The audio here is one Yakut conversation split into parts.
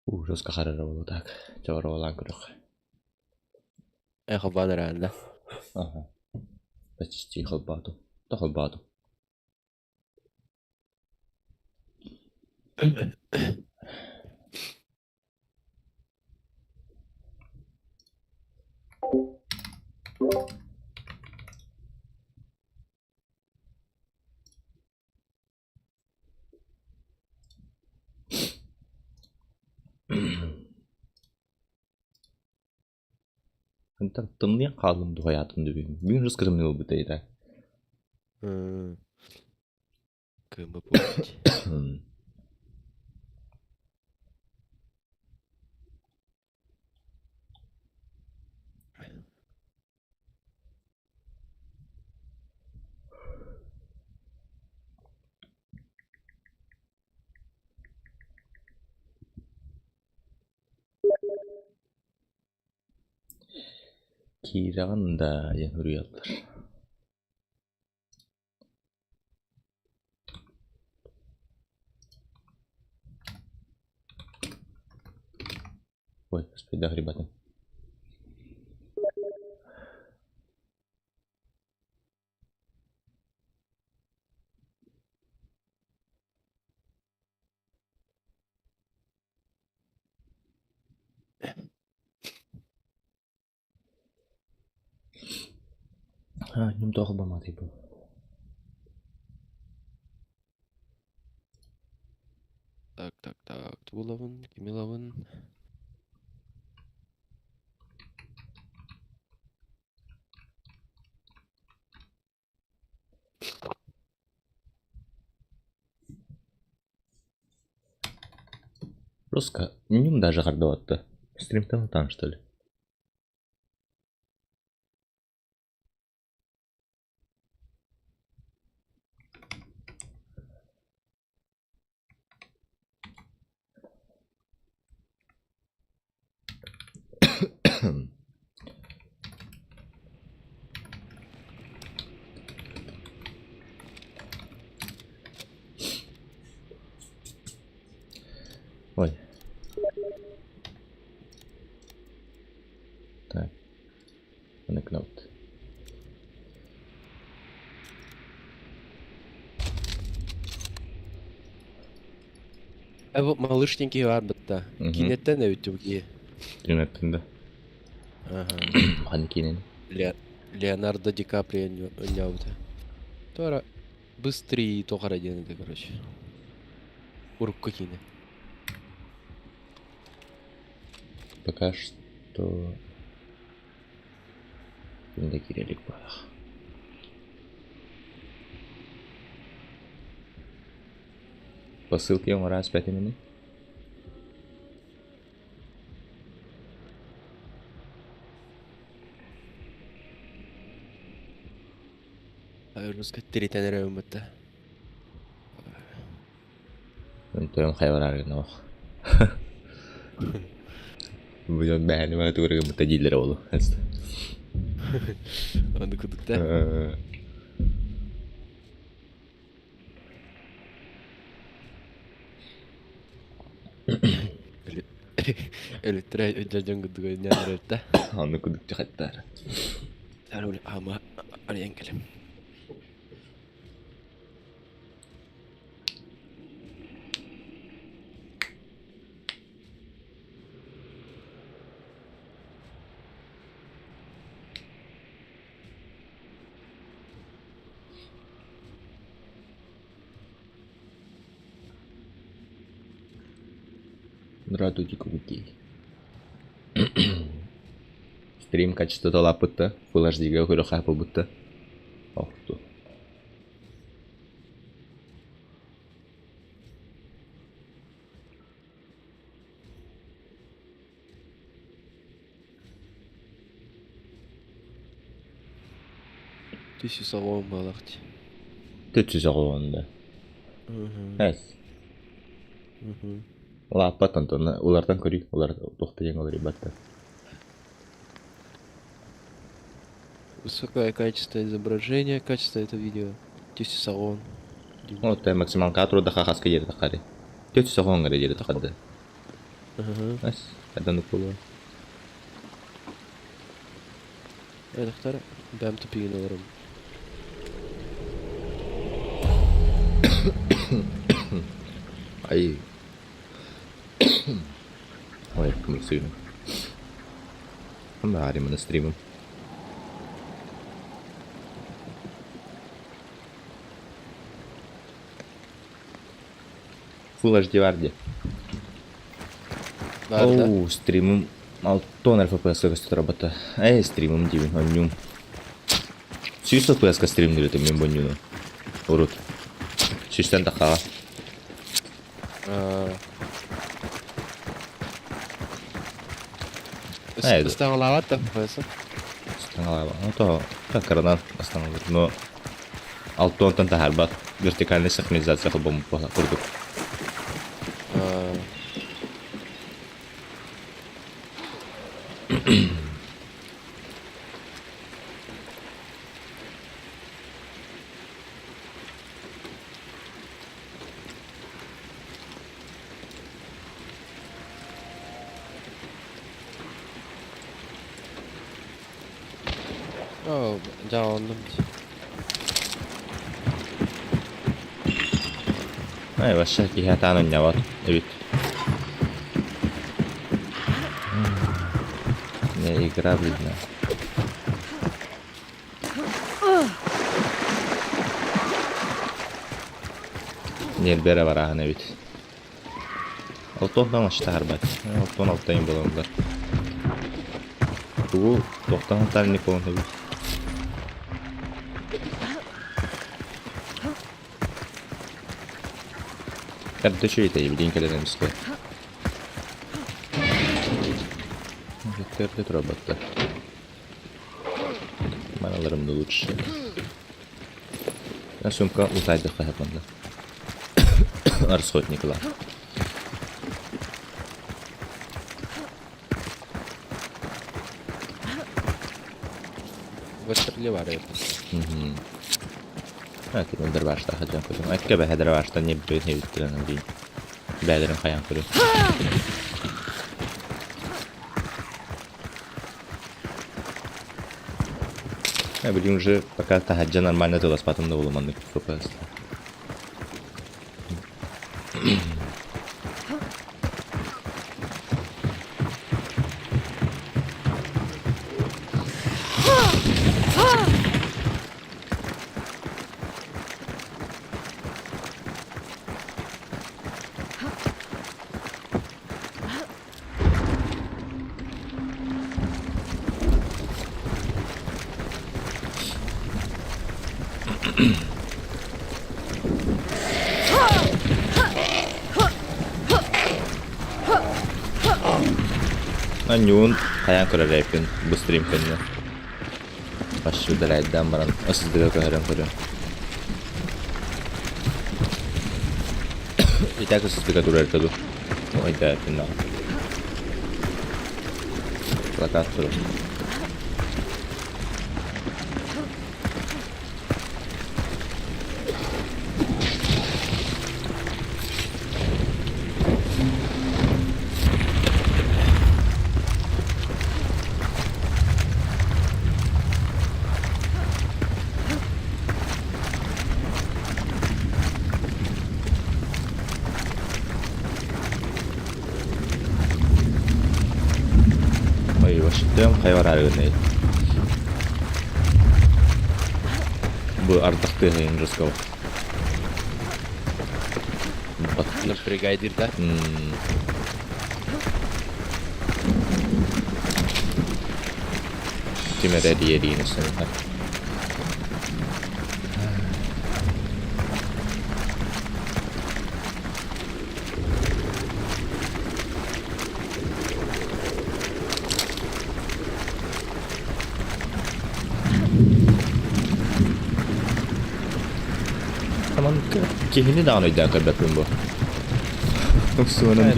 Ужас харара буолуо так. Човоруолаан көрүөх. Э холбоон эрээн да. Ага. Почти холбоотум. Да холбоотум. Онтон тымныйан хааллым дуһайаатым да бүгүн. Бүгүн рус кырымныы буолбут эйда. Кыымы буолбут. Киирэҕин да диэн суруйаллар. Ой, господи, ребята. Ньум тоох баматай бу. Так, так, так. Туловын, Кемиловын. Руска, ньум даже хардаватта. Стримтан там, что ли? Ой. Так. Анекдот. Э бу малышники бар бытта. Кинеттен эбит бу Кинеттен да. Ага. Ханны кинени? Леонардо Ди Каприо ойнаабыта. Туора быстрый тоҕо диэн этэ короче. Урукку киинэ. Пока что Күндэ киирэлик баах. Посылки оҥоро ааспатым ини. Русска тиритэн эрэ ыммытта. Онтон хайвараар гына Бу дьон бэһэни бары тугу гыммыта дииллэрэ буолуо. Ону кудукта. Өлүттэрэ дьон кудук өйнөөн Ону кудук дьахаттар. Ама арыйан кэлем. Здравствуйте, куки. Стрим качествота улааппытта, Full HD-га көрө хаапылбытта. Охту. Түс оҕуон буолахчы. Түс оҕуон да. Эс. Улааппат онтон улартан көрүй, улар туохта диэн уларыйбатта. Высокое качество изображения, качество этого видео. Түс оҕуон. Вот максималка турда хахаска диэри тахари. Түс оҕуон гара диэри тахады. Ас, хайдан укулуон. Эдактар бэм тупигин олорум. Ай. Ой, кымырсыгын. Баарым стримым. Full HD бар дии. Баар да? Оу, стримым 6 FPS көстө работа. Эй, стримым диибин, онньуум. 100 FPS-ка стримнир этим мин бонньуну. Урут. Сүүстэн таххаҕа. Эй, Ыстаҥалаабат да FPS. Ыстаҥалаабат. Ну, то, кыранан ыстаҥалыыр. Но 6 таһаарбат. Вертикальная синхронизация холбоммут курдук. Оо, дьэ оннум Ай, вообще киһи атаан онньообот эбит. Не игра видно. Нербе эрэ барааһын эбит. Алтон таҥастаһарбат. Алтон алтайын буолаллар. Тугу туохтан алтарник буолан эбит. Эрдэ үчүгэй билигин кэлэн эмискэ. Эрдэ турабаттар. Маналарым да лучше. Я сумка утайдыхха хапанна. Расходник ла. Выстрели бар эбит. Кимдер баашта хадьан көрүм. Экке бэһэдэр баашта не бүт не бүттүрэн диин. Бэдэрин хайан көрүм. Я билигин уже пока таһырдьа нормально тыласпатым да буолуманнык FPS. Анньуун хайаан көрөр эбиппин бу стрим кэннэ. Башшыдарайдаан баран ССД-га көһөрөн көрүөм. Итак ССД-га турар этэ дуу? Ойдооппун даҕаны. Плакат турар. Ой, вообще хайа бараары гынный. Бу ардах тыаһын жестко. Напрягай да? Ким эрэ диэриин өссө Аман киһини даҕаны өйдөөн көрбөппүн бу. Суонан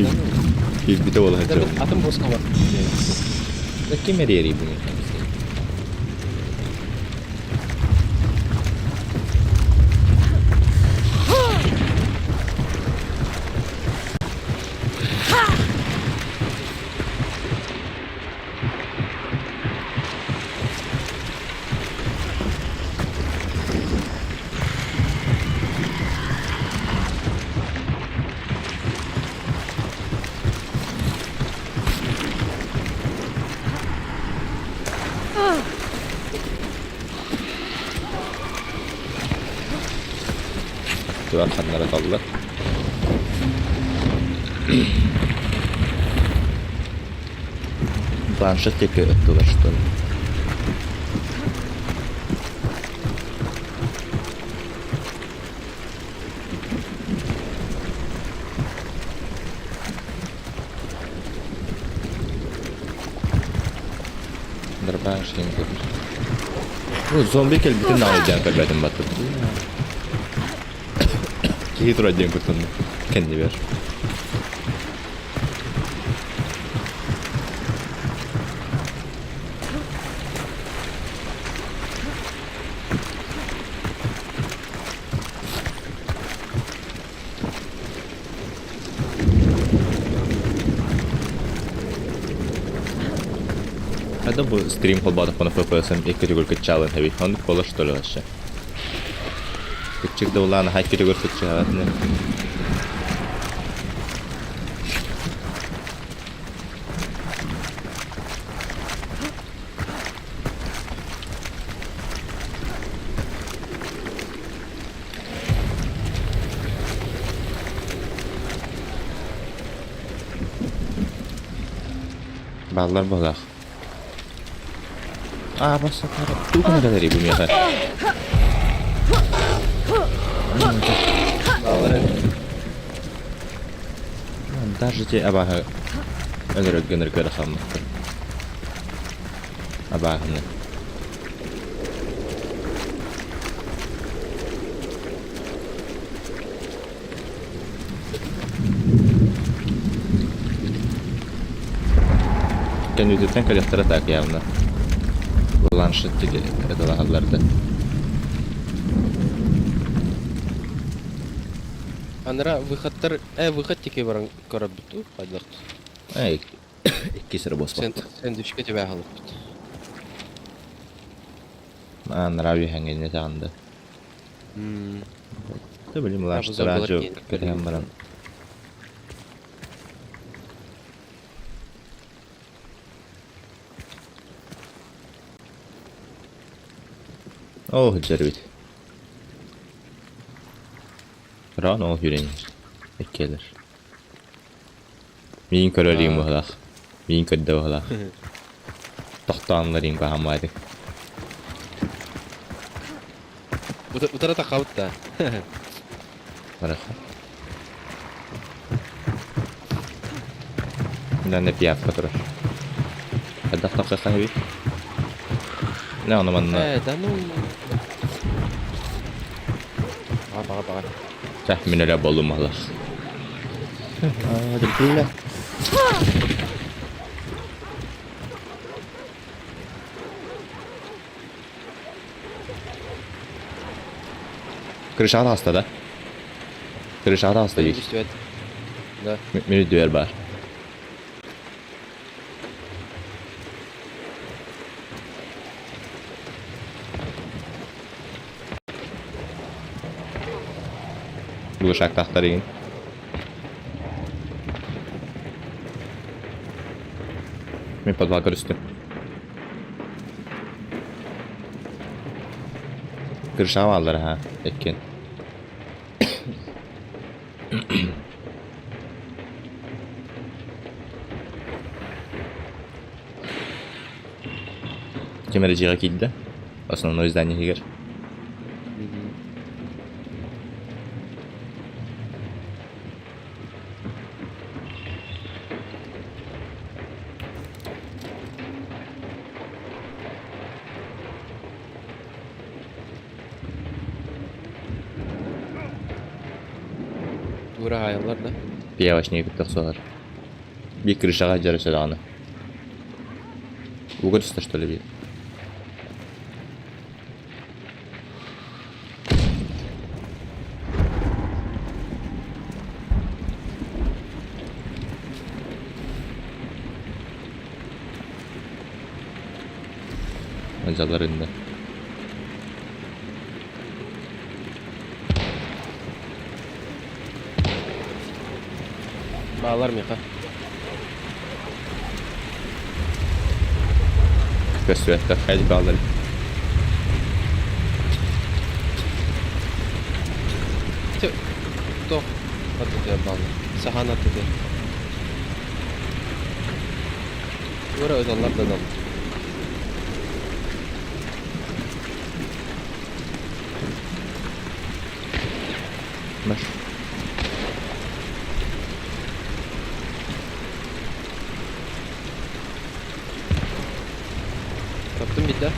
киирбитэ буола сылдьабын. Атын боско бар. Ким эриэрий буну? Туар ханнара таллар. Планшет диэки ыттылар, что ли? Дробаш диэн көрөр. Ну, зомби кэлбитин наҕай диэн көрбөтүм баттым. Киһи турар диэн куттанным. Кэннибэр. Это бу стрим холбоотохпуна FPS-ым икки төгүл кыччаалын эбит. Оннук буолар что ли вообще? Кыччык да улаана хай икки төгүл кыччаабатыны. Баллар буолаах. Аа, бассатара. Тугу гына бу миэхэ? Даже те абааһы өлөрөр гыныр көрө хаммыттар. Абааһыны. Кэннититтэн кэлиэхтэрэ так явно. Планшет ыталаһаллар да. Анара выходтар, выход тики баран көрөбүт хайдах. Эй, иккис эрэ буоспаппыт. Сэндвичкэ түбэ аһылыкпыт. Анараа үөһэҥҥэ таҕында. Да билим лааштара кэтэһэн баран. Оо, сылдьар эбит. Рано ол сүүрэн иккиэлэр. Миин көрөр иҥ быһылаах. Миин көрдө быһылаах. Тохтооннор иҥ баһамаадык. Утара тахабыт да. Хорошо. Нанne пиявка турар. Хайдах тахсыахха эбит? Не, ону манна... Э, да ну... Баҕа, баҕа, баҕа. Чэ, мин эрэ буоллум баһылах. Дыргылла. Крышаҕа таҕыста да? Крышаҕа таҕыста дии. Да. Мин үрдүбэр баар. Глушактаахтар игин. Мин подвал көрүстүм. Крышаҕа бааллар аһа, иккиэн. Ким эрэ дьиэҕэ киирдэ. Основной здание иһигэр. Тура хаайаллар да? Пиявочнигы кытта охсуһар. Биир крышаҕа дьара сөдөҕүнэ. Ууга түстэ что ли биир? Дьаллар иннэ. Баалар миэхэ. Көстүбэттэр хайдах бааллар. Туох аттытыгар бааллар? Саһаан аттытыгар. Туора ыталлар да ыталлар. Бар. Таптым битэ.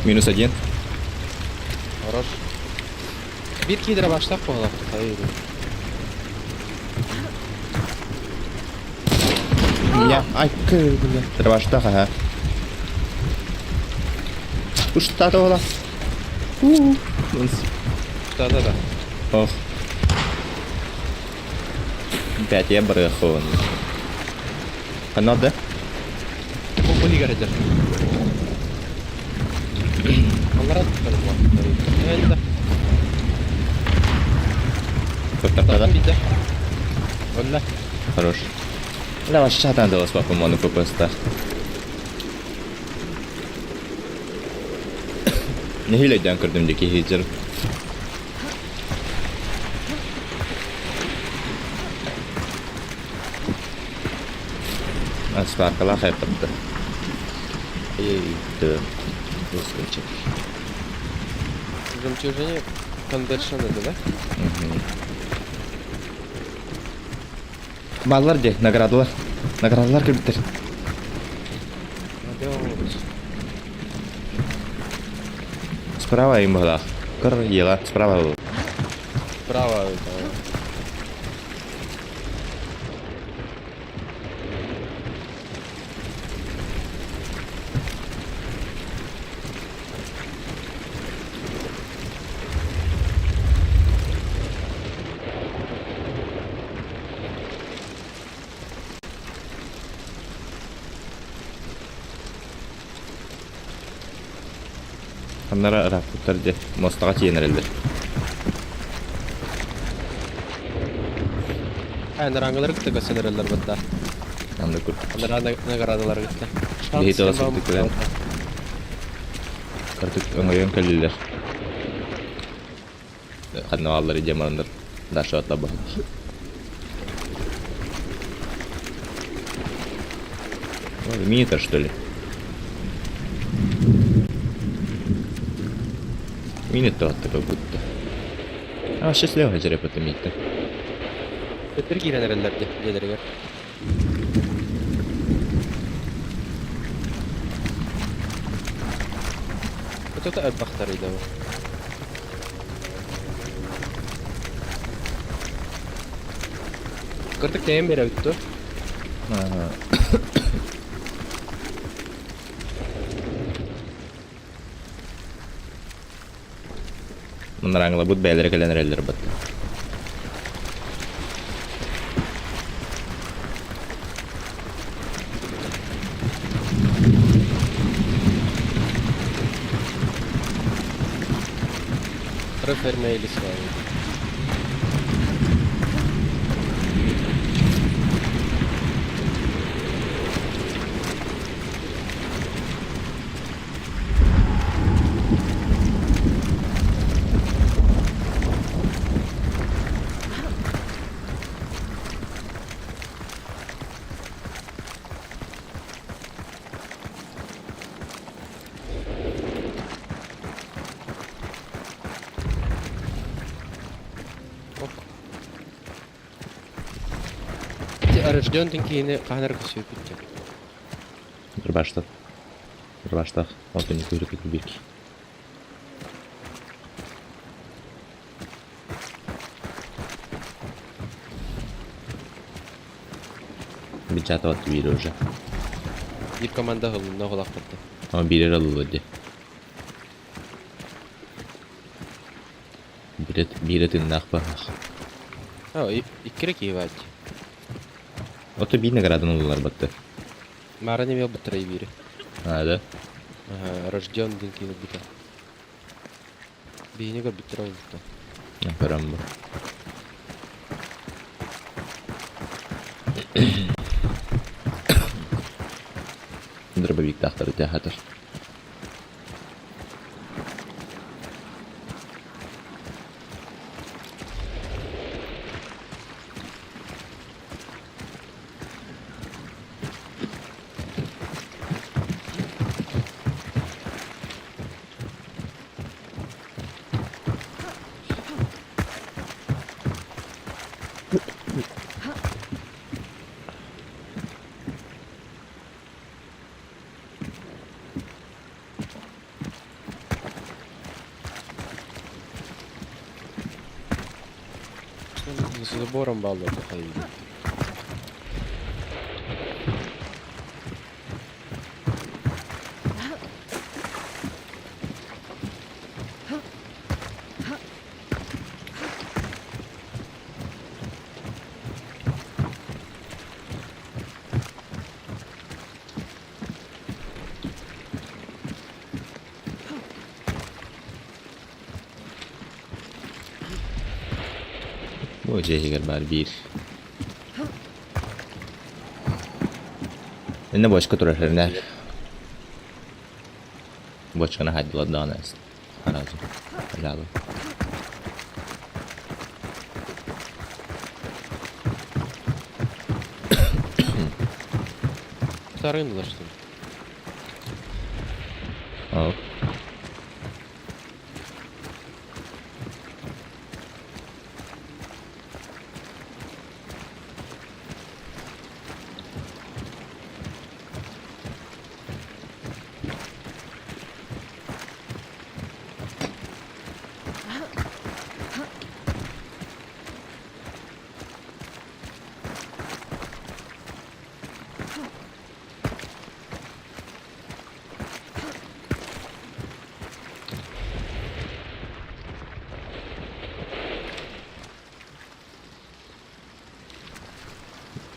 Минус один. Хорош. Биир киидэрэ баштаах буолар. Меня... Ай, бля. Дробаштах, ага. Уштатывала. Да-да-да. Ох. Опять я барахован. Оно, да? Бу гаражер. Аллара Енді. Да? Өллө. Хорош. Бля, вообще чатан дала с папой мону ППС-та. Нэһиилэ өйдөөн көрдүм дии киһи Спаркалаах хайпатта. Эй, да. Выскочил. Жемчужине конвершн это, да? Баллар де, наградалар. Наградалар кэлбиттэр. Справа им была. Кор ела, справа был. Справа это. Ханнара раппуттар де. Мостаға тиенерелдер. Нараңылар кытта көсөнөрөлөр бытта. Анда көр. Анара наградалар кытта. Бейт ала сырдык Картык өңөйөн кэллилер. Ханна аллар идемандар. Даша атлаба. Мини-то что ли? Мини-то как будто. А, счастливо жереп это митта. Өтөр кииренереллер де, дедергер. Вот это элбахтар иде. Кыртык тәйен бере бүттү. Ага. Мынараңла бут бәйләре кәләнереллер бат. Фермейли с вами. Рожден кийини хаанар көсүөпүттэ. Рыбаштах. Рыбаштах. Вот они курят бики. Бюджет от биир уже. Биир команда хылынна холахпатта. А биир алылы Бире бире тыннах бахах. А, иккире киевать. Ото биир наградан ыллар батты. Мара не бутра бири. А, да? Ага, рожден дин киев бита. Биини көр биттер олбутта. Көрөм бу. Дробовик тахтар тахатар. За забором бааллар хайыыбыт. Бу дьиэ иһигэр баар биир. Иннэ бочка турар эрнээр. Бочканы хайдылар даҕаны аразы. Алаалы. Сарынылар что ли? Ол.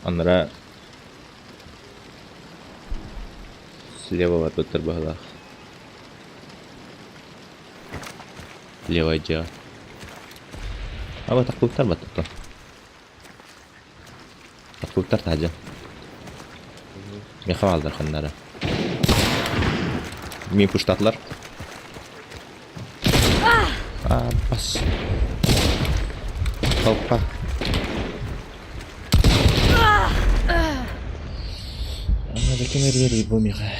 Анараа слева барбыттар быһыылаах. Левая дьиэҕэ. Аба тахпыттар баттаттан. Тахпыттар таһдьа. Миэхэ бааллар ханнара. Мин пуштаатылар. А, бас. Толпа. А, ким эрийэр бу миэхэ?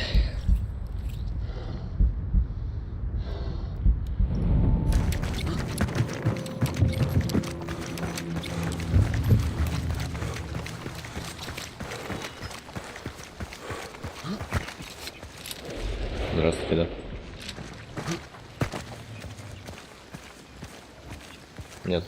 Здравствуйте, да. Нет.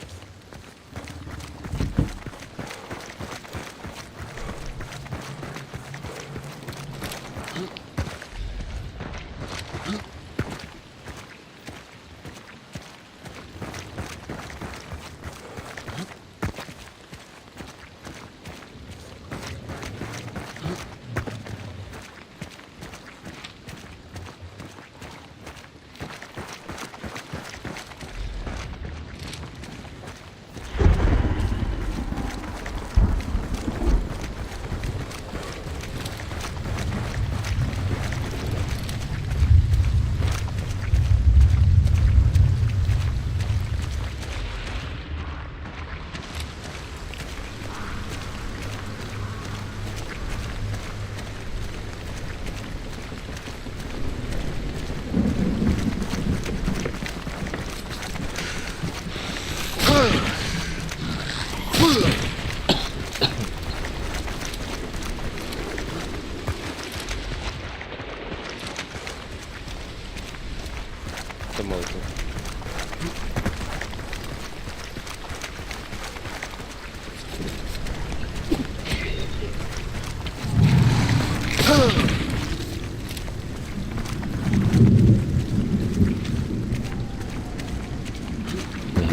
Это молотов.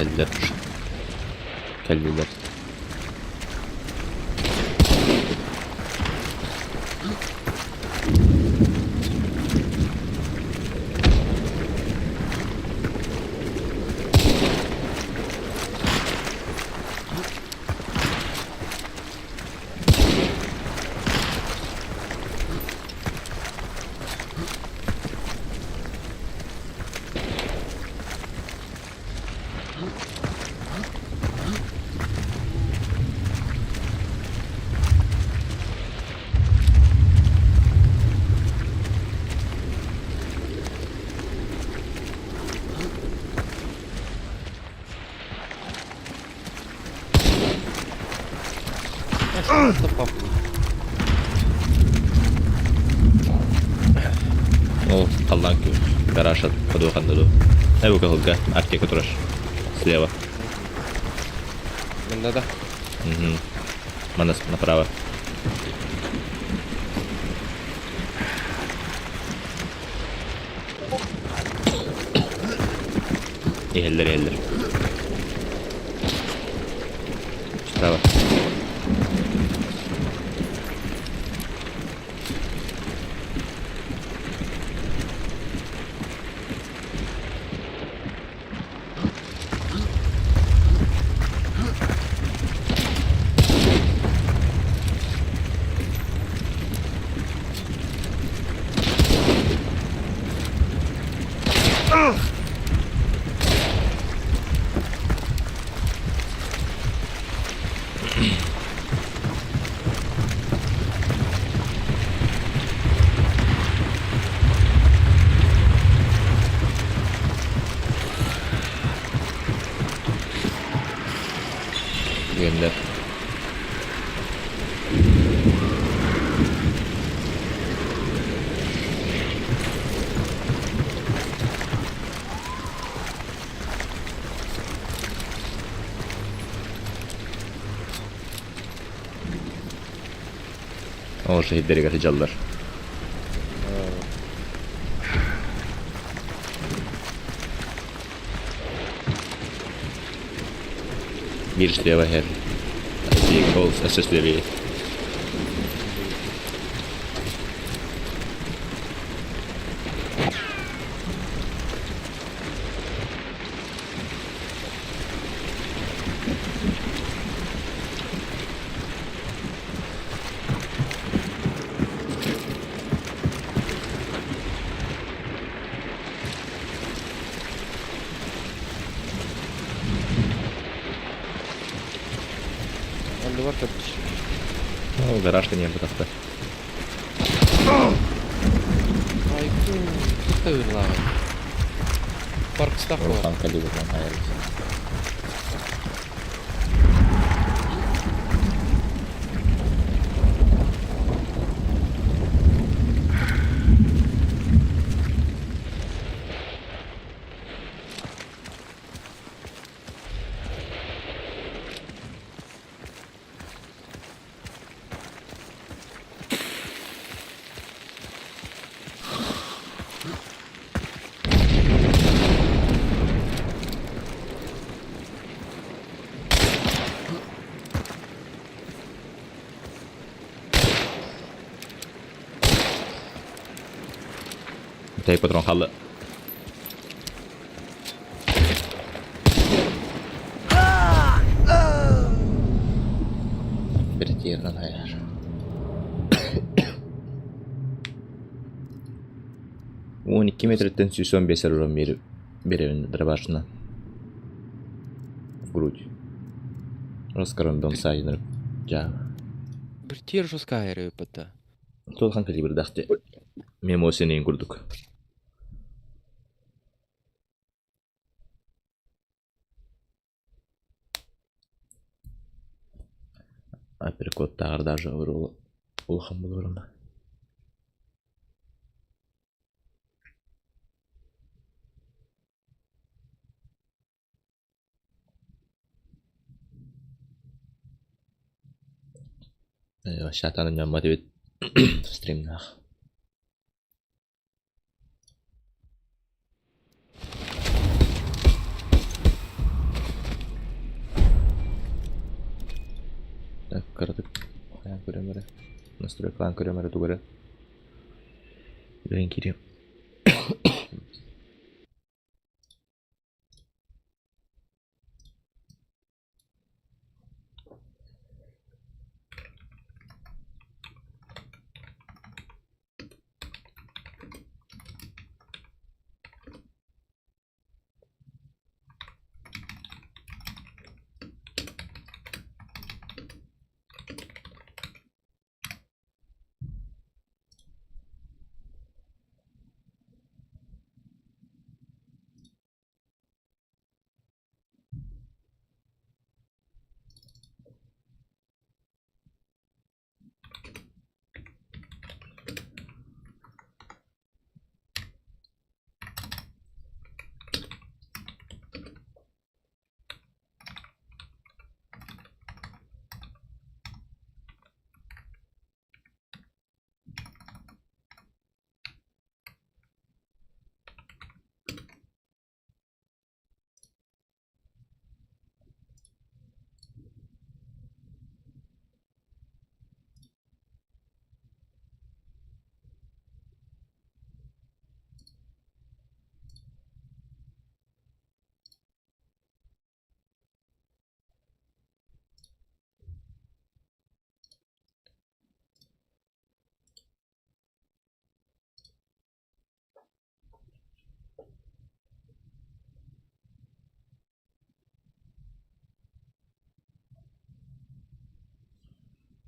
Кэллилэр. Кэллилэр. Ол халлаан гараж подуоханна дуу. Э бу кыһылга аптека турар. Слева. Манна да. Угу. Манна направо. Иһэллэр, иһэллэр. Справа. Үөннэр. Ол шахиддэригэр сылдьаллар. Биир слева иһэр. Ол өссө слевее. Анныбар көрдүс. Ол гаражка не бытахта. Айку, тут ырлааҕай. Паркстах буолар. Улахан калибрынан айарбыз. Бүтэй патрон хаалла. Биртиэринэн айар. 12 метртэн 115 уран биэрэбин дробашына. В грудь. Раскарандом сайыныр. Жаа. Биртиэр жестко айырыппыта. Туолхан калибрдаахты. Мемо сенин курдук. Апперкоттааҕар даже улахан буоларына. Шатаны ньаммат эбит стримнаах. Так, кыратык хайаан көрөм эрэ. Настройкалаан көрөм эрэ тугу эрэ. Билэн киириэм.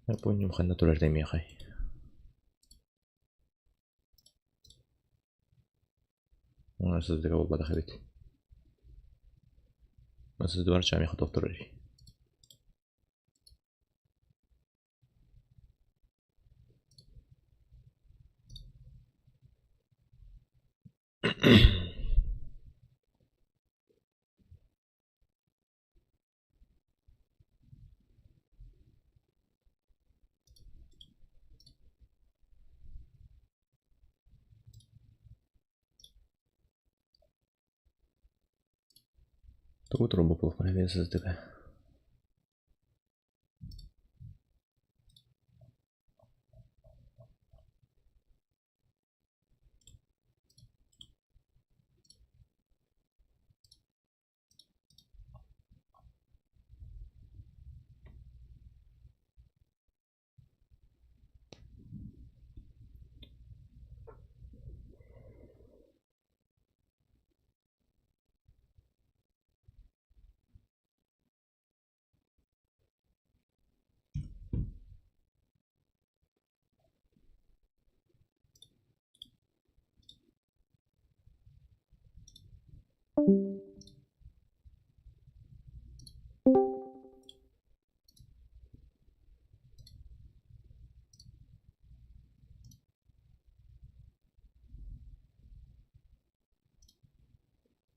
Я помню, ханна турар миэхэ. Сыздыга буолбатах эбит. Сыздыбар чаамиха тохторор. Тугу турбу буолуохпун сыздыга.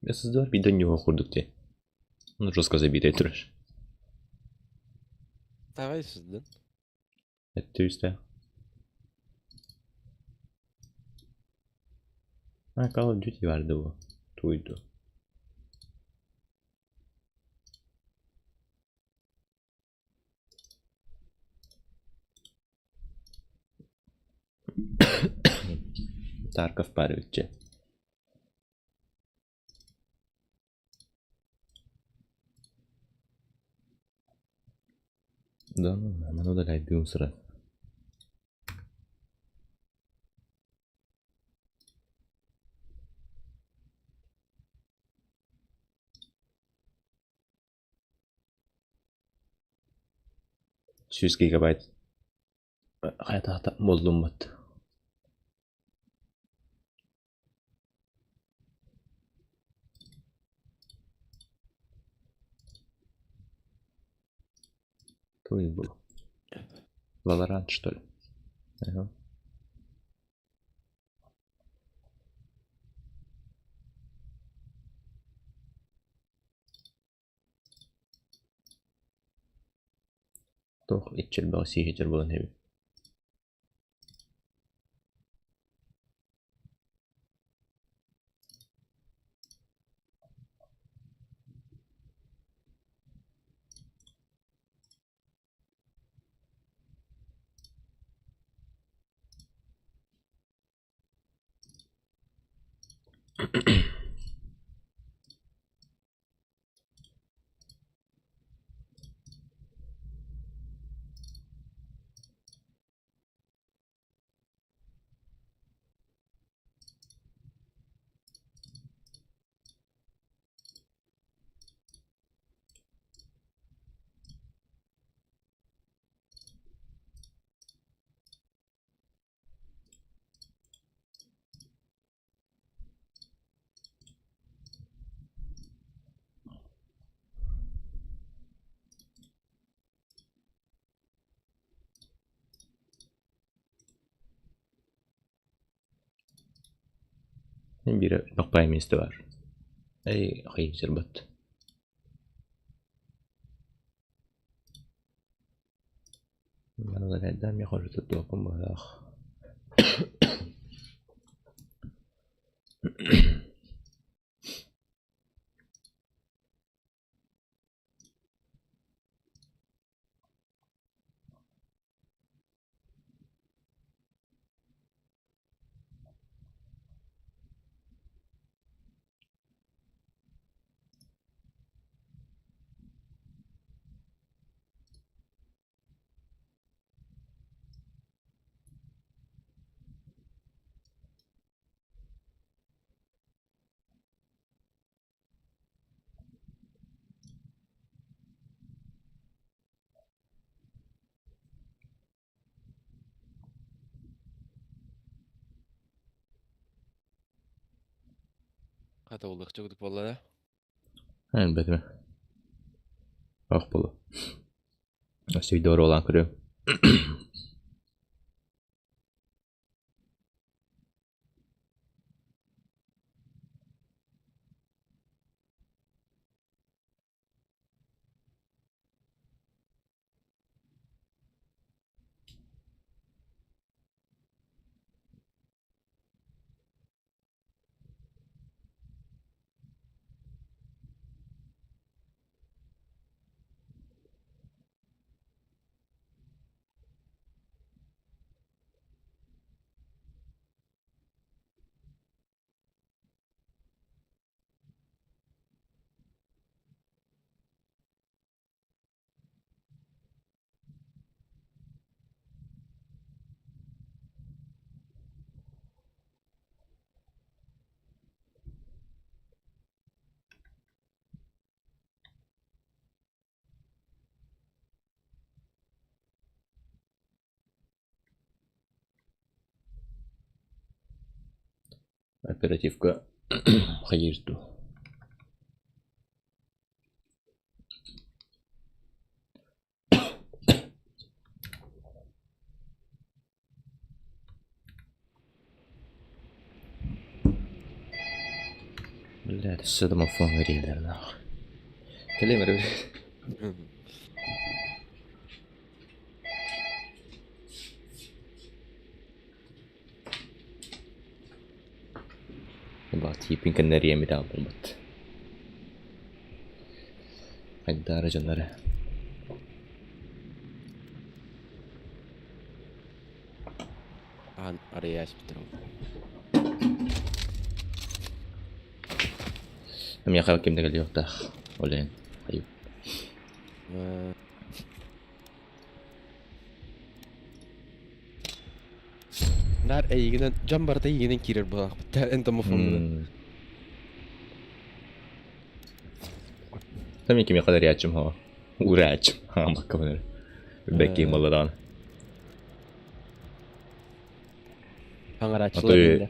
SSD биирдэ ньуоха курдук дии. Ну жестко забитый турар. Давай сюда. Өттүүстэ. А, Call of Duty vardı bu. Tuydu. Tarkov баар эбит Да ну, маны удаляйдыым сразу. 100 гигабайт хайата буоллуммут. Туй был. Valorant, что ли? Ага. Туох иччилбэҕи сииһитэр буолан үһү. Биир нохпай миэстэ баар. Эй, хайдьырбат. Маны удаляйдаан миэхэ уже туттуохпун быһыылаах. Хата уллуохча курдук буолла да? Элбэтимэ. Ох буолуо. Өссө видео оруолаан көрүөм. Оперативка хайыыр дуу? Блядь, өссө домофон эрийэллэр нахуй. Кэлиэм эрэ. Тииппин кэннэ эрийэммит буолбут. Хайдаары дьоннор Аан арыйаачпыттар ол. Миэхэ ким да кэлиэхтээх. Ол иһин хайыы. Наар эйигинэн дьон барыта эйигинэн киирэр буолаахпыт эн домофоҥҥунан. Там кимиэхэ да эрийээччим суоҕа. Уурааччым. Хааммаккабын эрэ. Бэккиим буолла даҕаны. Хаҥарааччылар иннэ.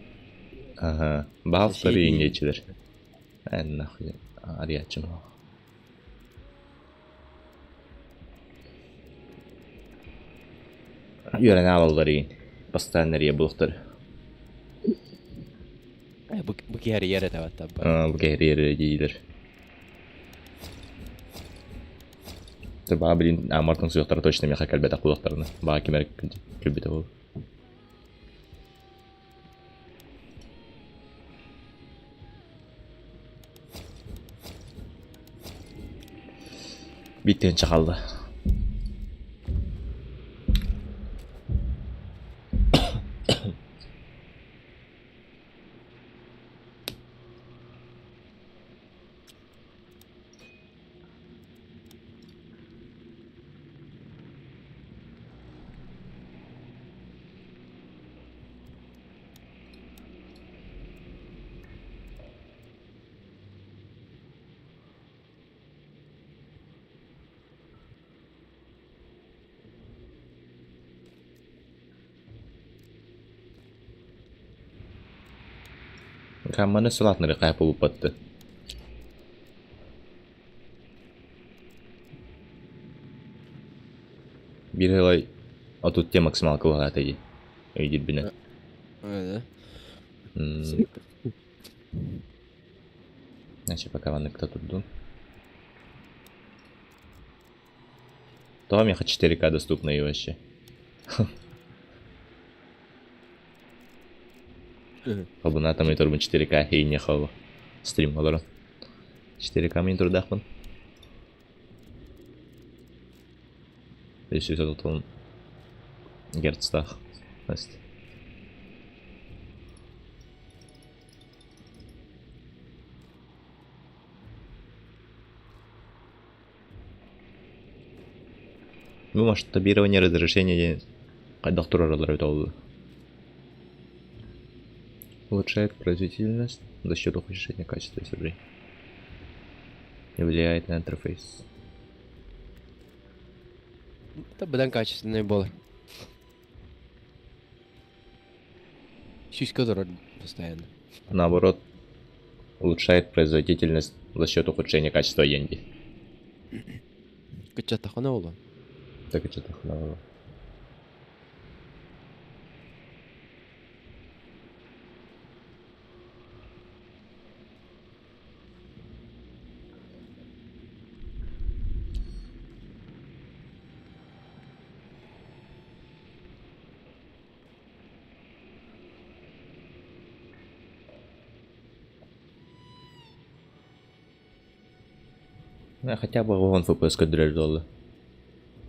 Аха. Баһаалыстар иҥиэччилэр. Эн нахуй арыйааччым суох. Үөрэнэ аалаллар игин. Бастаан эрийэ булуохтар. Бу, бу киһи эрийэр этэ баттаппа. Бу киһи эрийэр эрэ диилэр. Баа билин аамартан суохтара точно миэхэ кэлбэтэх буолуохтарына. Баа ким эрэ кэлбитэ буолуо. Биттен чахалла. Камманы сылаатнары хайа булбатты. Биир ыалай отут максималка уһаата дии. Өйдүүрбүнэн. Значит, пока ванныкта турдун. То меха 4К доступно и вообще. Хобуна там мониторбун 4К хейне хобу. Стрим олорон. 4К монитордаахпын. 360 герцтаах. Значит. Бу масштабирование разрешения диэн хайдах турараллар эбитэ ол Улучшает производительность за счет ухудшения качества изображения. Не влияет на интерфейс. Это быдан качественный буолар. Сүүскэ олорор постоянно. Наоборот. Улучшает производительность за счет ухудшения качества деньги. Кыччаттахына буолуо. Так кыччаттахына буолуо. Хотя бы вон FPS көрдөрөр буолла.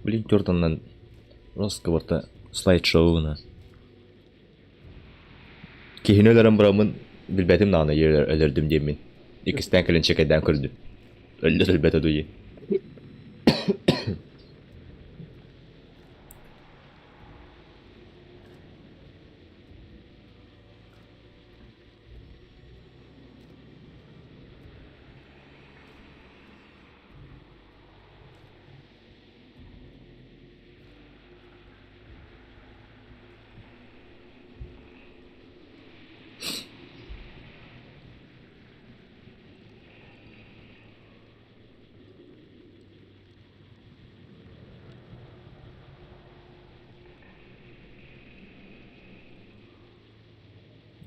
Блин, Тёртоннан Росковорта слайд-шоуна. Киһини өлөрөн бараммын билбэтим даҕаны өлөрдүм диэммин. Иккистээн кэлэн чэкэйдээн көрдүм. Өллөр өлбөтө дуйи.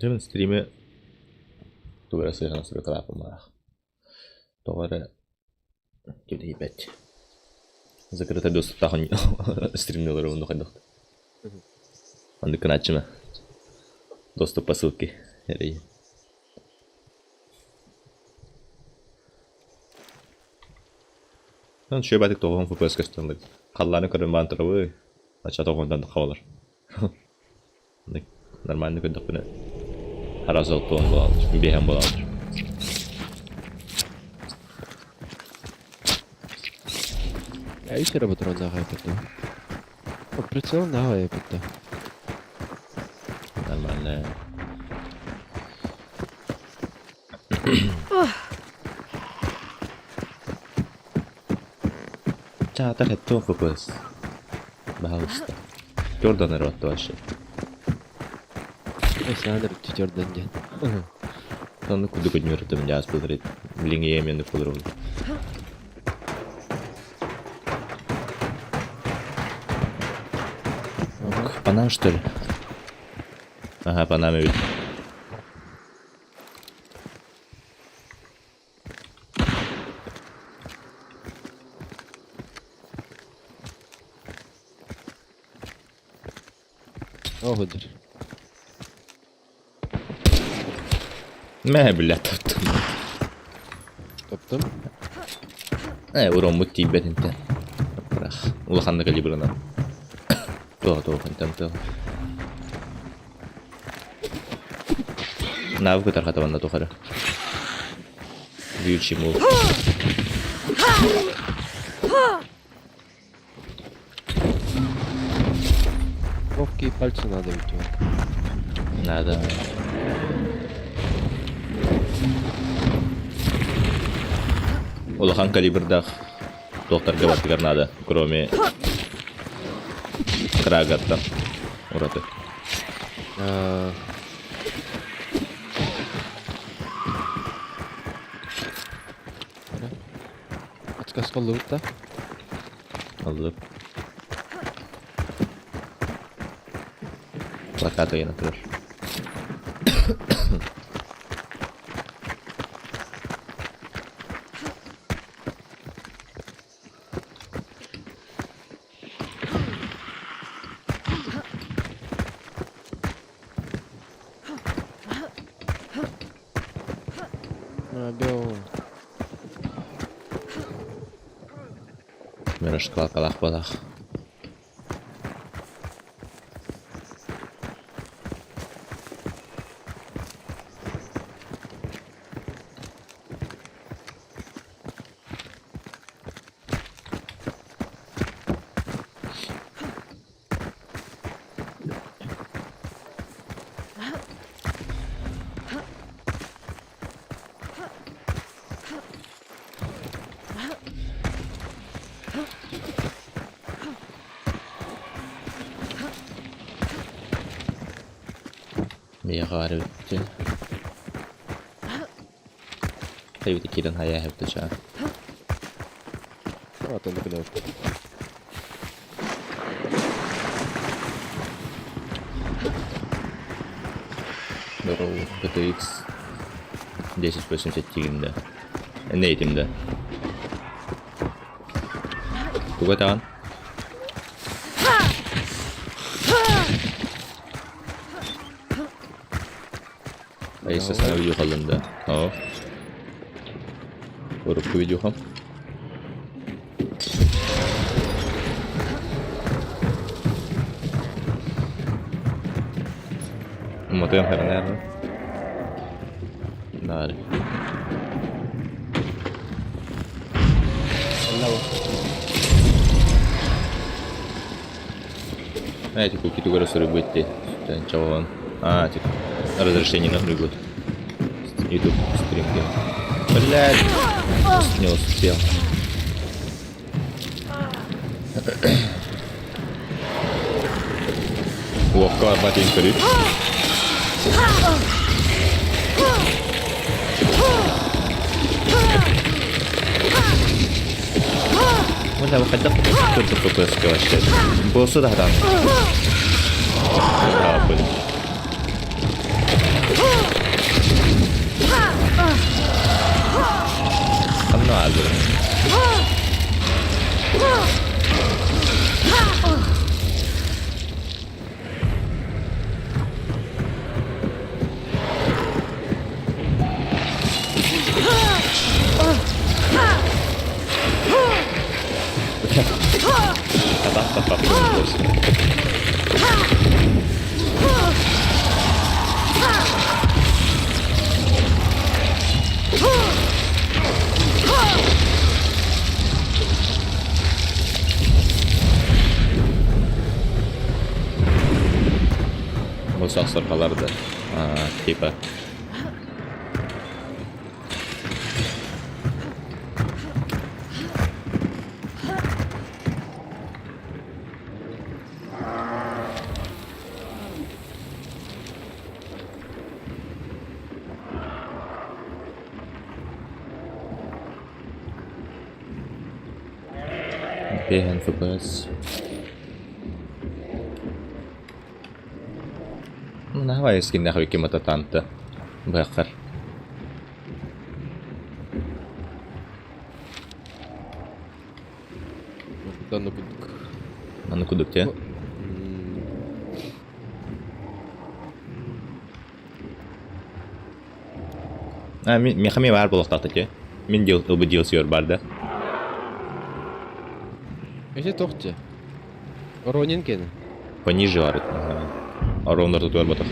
Дьэ мин стриме тугу эрэ сыһыана суруйталааппын Тоҕо эрэ кэлэйбэт. Закрыто доступтаах стримнилары онно хайдах Оннук гынааччыма. Доступ по ссылке эрэй. Үчүгэй баатык тоҕуһун FPS көстөн халлааны көрөн баан турабы ачча тоҕуһунтан хабалар Нормально көрдөхпүнэ араас алтуон буолаллар, биэһэн буолаллар. Үс эрэ ботуруоннаах айбыт дуо? Прицелнаах айбыт да. Нормально. Чаатар хэттон ФПС. Баһаалыста. Jordan эрэ вообще. Сааныр Jordan диэн. Онну курдук өнүөртүм дьааспытыр билиҥиэмиэн кулурун. Панам что ли? Ага, Панам эбит. Оҕудур. Мэ, бля, таптым. Таптым. Э, уроммут тиийбэт интэн. Бырах. Улаханнык калибрынан. Туох туох интэн туох. Навык тархатабанна тухары. Вилчий мул. Ловкие пальцы надо ведь. Надо. Улахан калибрдаах туохтарга бардыгар надо, кроме крагаттан ураты. Подсказка ыллыбыт да? Ыллып. Плакат ыйана турар. Бел. Мирошкалакалаах буолаах. Миэхэ баар эбит. Хайбыта киирэн хайаа хэбитэ чаа. Атын кыдав. Здорово, GTX 1080 тигимдэ. Не этимдэ. Туга таҕан? Айса саҥа видео халлым да? Оо. Урукку видеохам. Мотуйам харанаар. Далі. Знаете, куки тугара суруйбут дии. Чавалан. А, типа, разрешение на будет. YouTube стрим где. Блядь, не успел. Ловко батенька рит. Уонна хайдах кырдык вообще. Босса да хатан. Ханна аалбыт. Бу сахсарҕалар да типа Биэһэн FPS. Наһаа эскиннээх Викимата танта быһаххар. Аны кудук. Аны кудук те? А, миэхэ эмиэ баар буолуохтаах те. Мин дел ылбыт DLC бар да. Эти тохте. Ронин кені. Пониже бар. Арондар тутуар батах.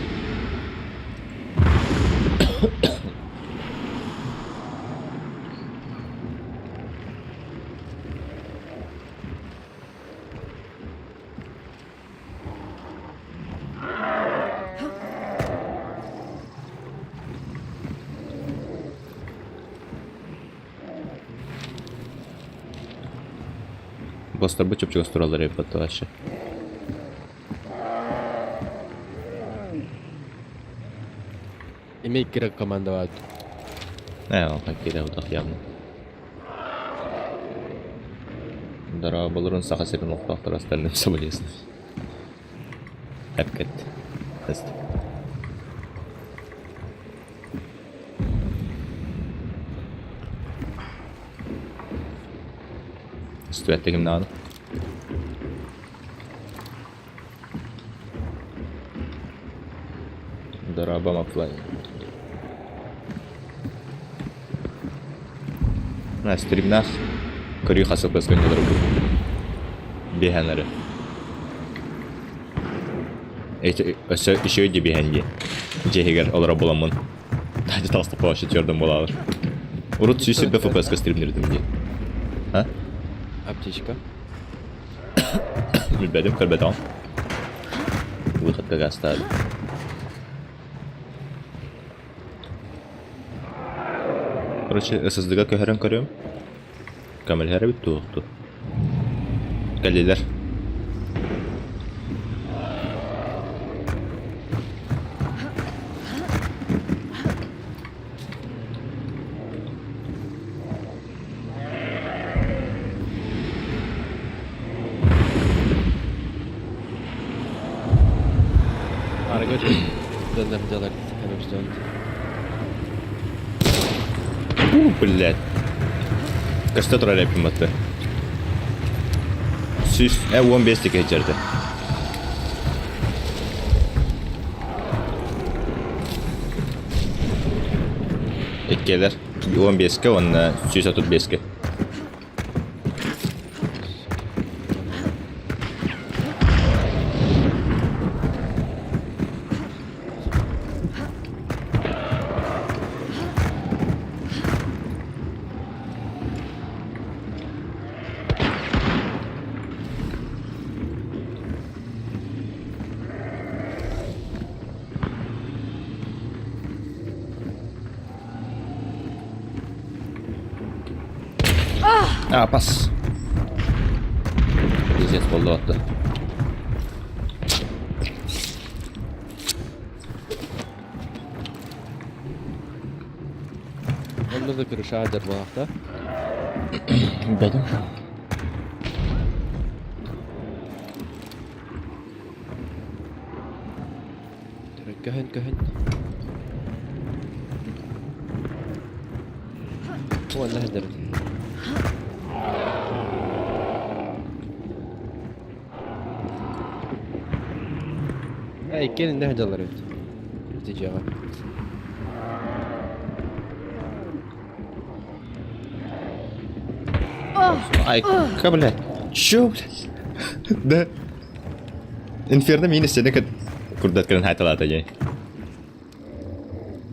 Бастарбыт чопчугас тураллар эбит вообще. Имей керек командовать. Э, ол кире утах явно. Дорооболорун Саха сирин олохтоохторо остальным соболезную. Эпкет. Тест. Стүэттигим даҕаны. Дорообо Маплай. На стримнах көрүү хасык көскөн Биһэн эрэ. Өссө үчүгэй дии биһэн дии. Дьиэһигэр олоро буламмын. Таһдьа таҕыстахпа вообще твердым буолаалар. Урут 120 FPS-ка стримнирдим дии. А? Аптечка. Билбэтим, көрбөтөҕүм. Выходка гаастаабыт. Короче, SSD-га көһөрөн көрүөм. Көмөлөһөр эбит туохту. Кэллилэр. Көтөр дьоннор дьалар көмөстөөн. У, блядь. Көстө турар эппин батты. Сүүс, 15 тике жерде. Иккиэлэр 15-ке уонна 135-ке. А, пас. Пиздец буолла отто. Онно да крыша дьарбалаахта. Бэдим. Көһөн көһөн. Уонна сылдьабыт. Ээ иккиэн иннэ сылдьаллар эбит. Ити дьиэҕэ. Ай, блядь. Чё, блядь? Да. Инферно миин истэнэ курдат кэлэн хаайталаата дии.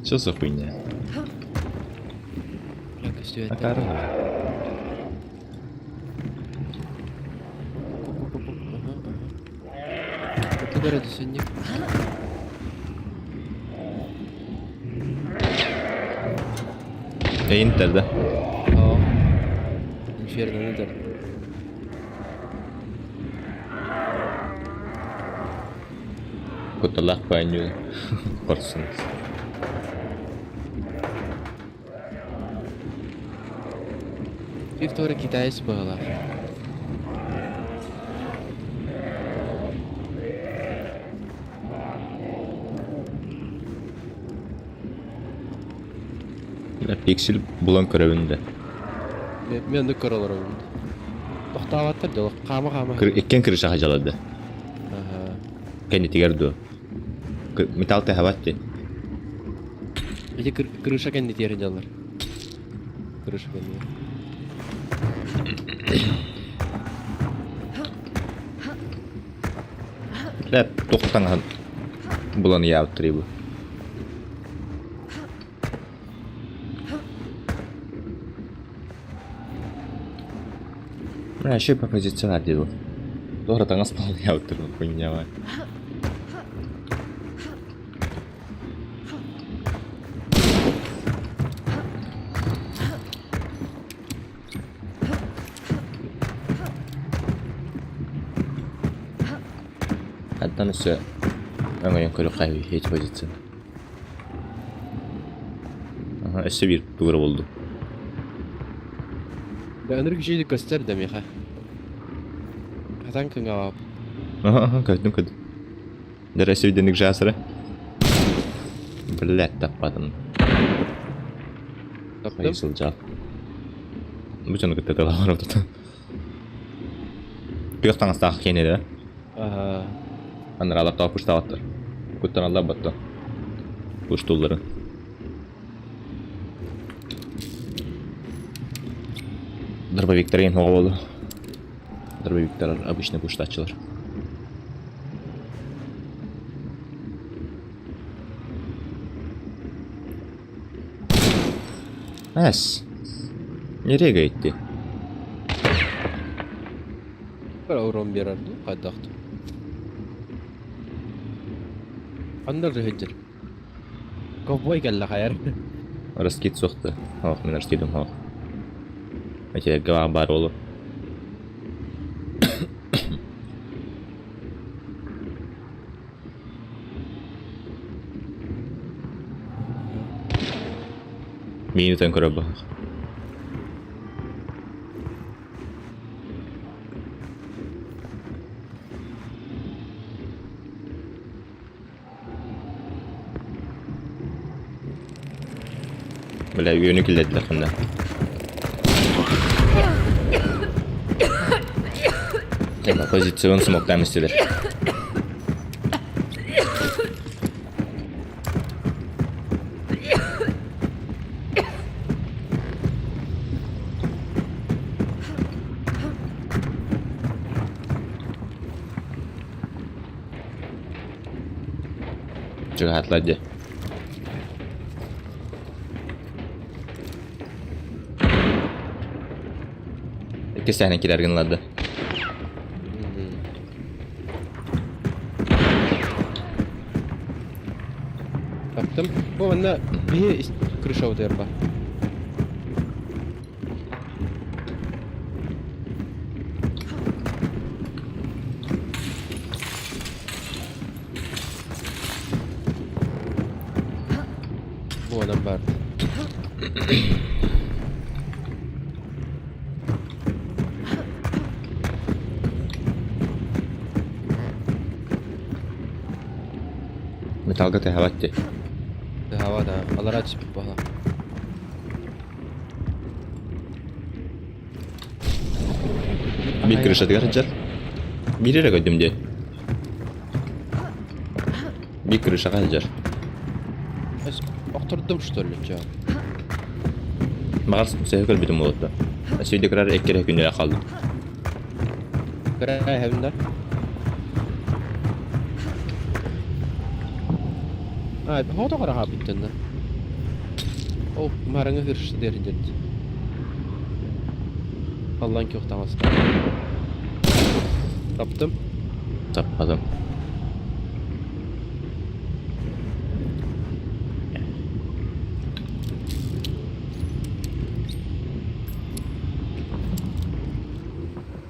Что за хуйня? Акары. Эйин да? Инферно Кутталаах баанньуу хорсун. Виктор китаец быһыылаах. Пиксель булан көрөбүн да. Мен оннук көрө олоробун. Тохтооботтор дьоло хаама-хаама. Иккиэн крышаҕа дьалады. Кэннитигэр дуо? Металл тэһэбат дии. Ити крыша кэннитигэр дьаллар. Крыша кэннигэр. Лэп туох таҥаһын булан ыйаабыттар бу. Бля, еще по позиционар диэн Туора таҥас буолан хуйня Хантан өссө өҥөйөн көрүөххэ эти позицияны. Аха, өссө биир тугура булдум. Да ынырык үчүгэйдик көстөр да миэхэ. Хатан кыҥаабап. Аха, аха, көрдүм, көрдүм. Дэрэ өссө жасыры. Блядь, таппатым. Таптым. Сылдьал. Бу дьону кытта тылаҕар отутан. Күөх таҥастаах киэнэ да? Аха. Анаралар тоҕо пуштаабаттар. Куттаналлар батта. Пуштуулларын. Дробовиктар ең оҕо болу. Дробовиктар обычно пуштааччылар. Эс. Nereye gitti? Бара урон биэрэр дуу хайдах дуу. Ханна сылдьар? Ковбой кэллэ хайар. Раскид суохта. Ох, мин раскидым ох. Эти бар олу. Миинутан көрөр баһах. Бля, үөнү киллэрдилэр ханна. Позицион смоктаан истилэр. Чугаһаатылар дии. Иккис сэһэнин киирэр гыннарда. Таптым. Бу манна биһи крыша утуйар ба. Буонан баар. Металлга тыһабат дии. Тыһаба да. Алара түспүт буола. Биир крышатыгар сылдьар. Биир эрэ көрдүм дии. Биир крышаҕа сылдьар. Охтордум что ли, чё? Баҕар сөһө көрбүтүм буолуо. Өссө кырар эккирэ күнүрэ хаалдым. Кыра эһэбин да? А, хото кыра хааппыттан да. Ол мараңа хыршы дерин дед. Аллан көх таҥаста. Таптым. Таппатым.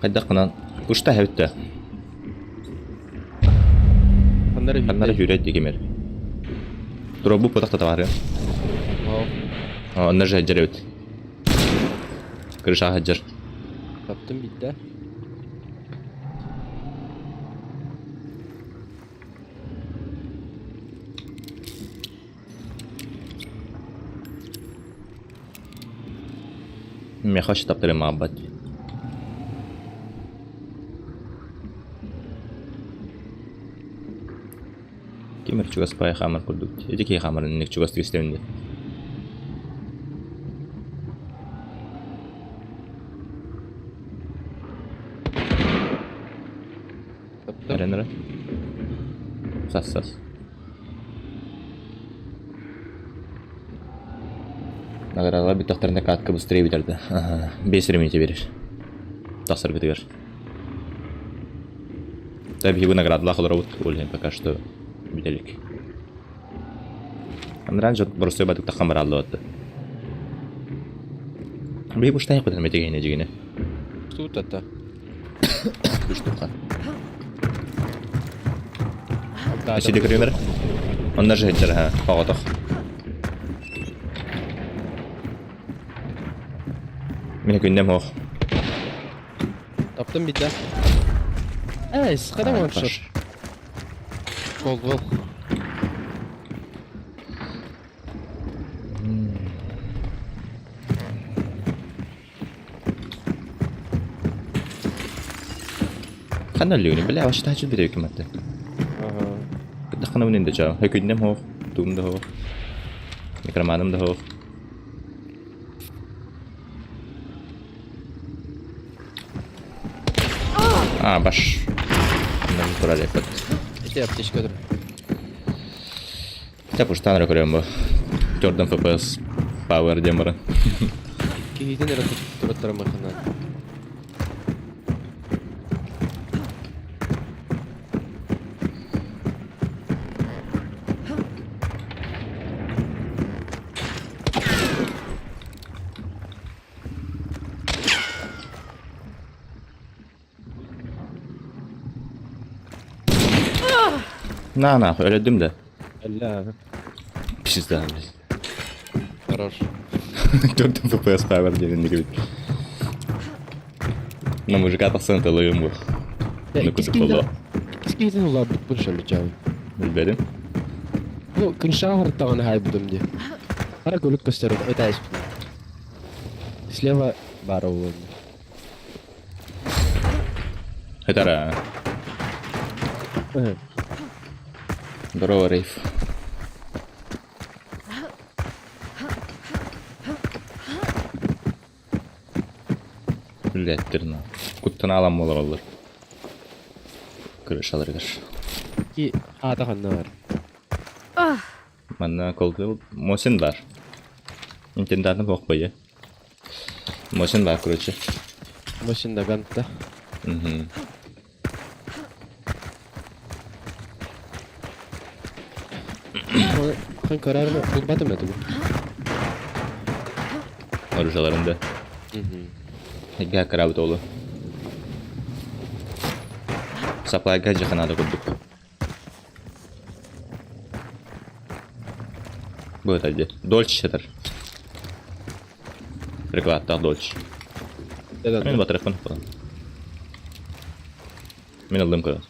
Хайдах гынан кушта эбиттэ. Ханнары Ханнары сүүрдэ. сүүрэр дигимер. Туробу потах татавары. Оо, Онно же хаджар эбит. Крыша хаджар. таптым биттэ. Меха таптыры маабат. Кимир чугас пай хамар курдук. Эти кей хамарын ник чугас тигистеминде. Таптым. Эрен Сас сас. Наградалар бүттэхтэринэ катка быстрее бүтэрдэ. Ага, 5 минуте берер. Тахсаргытыгар. Да биһиги наградалаах олоробут, ол иһин пока что бүтэлик. Анраан дьон боростуой батыктаххан барааллыбатты. Биһи буштайык бытын метегине дьигине. Тут это. Үш туха. Сиди көрүмэр. Онна же хеджер ха, оҕотох. Мин күннем ох. Таптым биттэ. Эй, сқада ваншот. Гол, гол. Ханна лүгүнү бля вообще тачы бир өкүмөттө. Ага. Кыттаххана мин да чаа. Күннем хоох, туум да хоох. Микроманым да хоох. А, баш. Нам турар эппит. Ити аптечка тур. Та пуштан көрөм бу. Төрдөн FPS Power диэн баран. Киһитин эрэ тураттара махана. На на, өлөдүм да. Алла. Пизда. Хорош. Төрдөн FPS Power диэн бит. На мужика тахсан тылыгым бу. Ну кутуп боло. Иккис киһитин улаабыт бу шалычаабы. Билбедим. Бу кыншаа хартаҕына хайбытым дии. Хара көлүк көстөр ытаайыспын. Слева баар уолун. Хытара. Здорово, Рейф. Үллэттэр Куттана алан олороллор. Крышаларыгар. Ки аата ханна бар? Манна колдуй Мосин бар. Интендантым суох быйы. Мосин бар, короче. Мосин Даганта. Угу. Хан көрөр булбатым этим. Оружаларында. Эгэ кырабыт олу. Саплайга жаханада курдук. Бу это Дольче сытар. Прикладтаах Дольче. Мин батарыппын falan. Мин ыллым көрөн.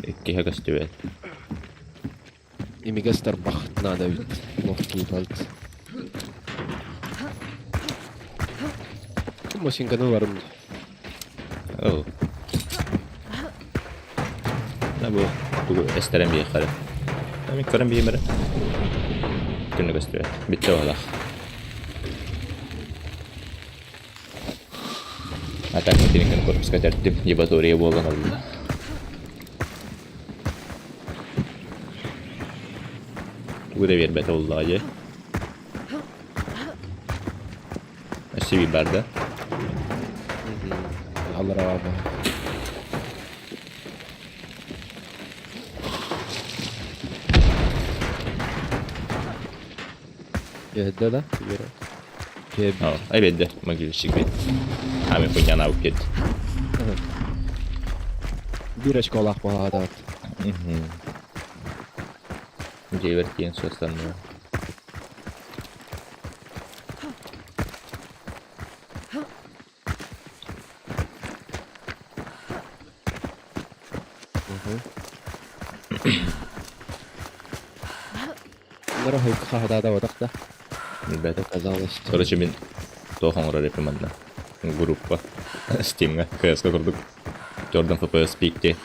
Иккиһэ көстүбэт. Имигэс тарбах наада эбит. Лохтуу балт. Машинканы барым. Оо. На бу тугу эстэрэн биэххэ Мин көрөн биһимэрэ. Күнү көстүбэт. Бүттэ баһылаах. А так итинникин корпуска тэрдим. Ебатория буолан олла. Тугу да биэрбэтэ буоллаҕа дии. Өссө биир бар да? Аллараа баар. Биэрдэ да? Оо, ай биэрдэ. Могильщик бит. Ами хуйняна кет. Биир очколаах буолаатаат. Дьиэбэр тиийэн суостанныбын. Хаһадаабатах да Билбэтим. оказалось. Короче, мин туох оҥорор эпим манна. Группа. Steam'ҥа КС-ка курдук. Jordan FPS пикти.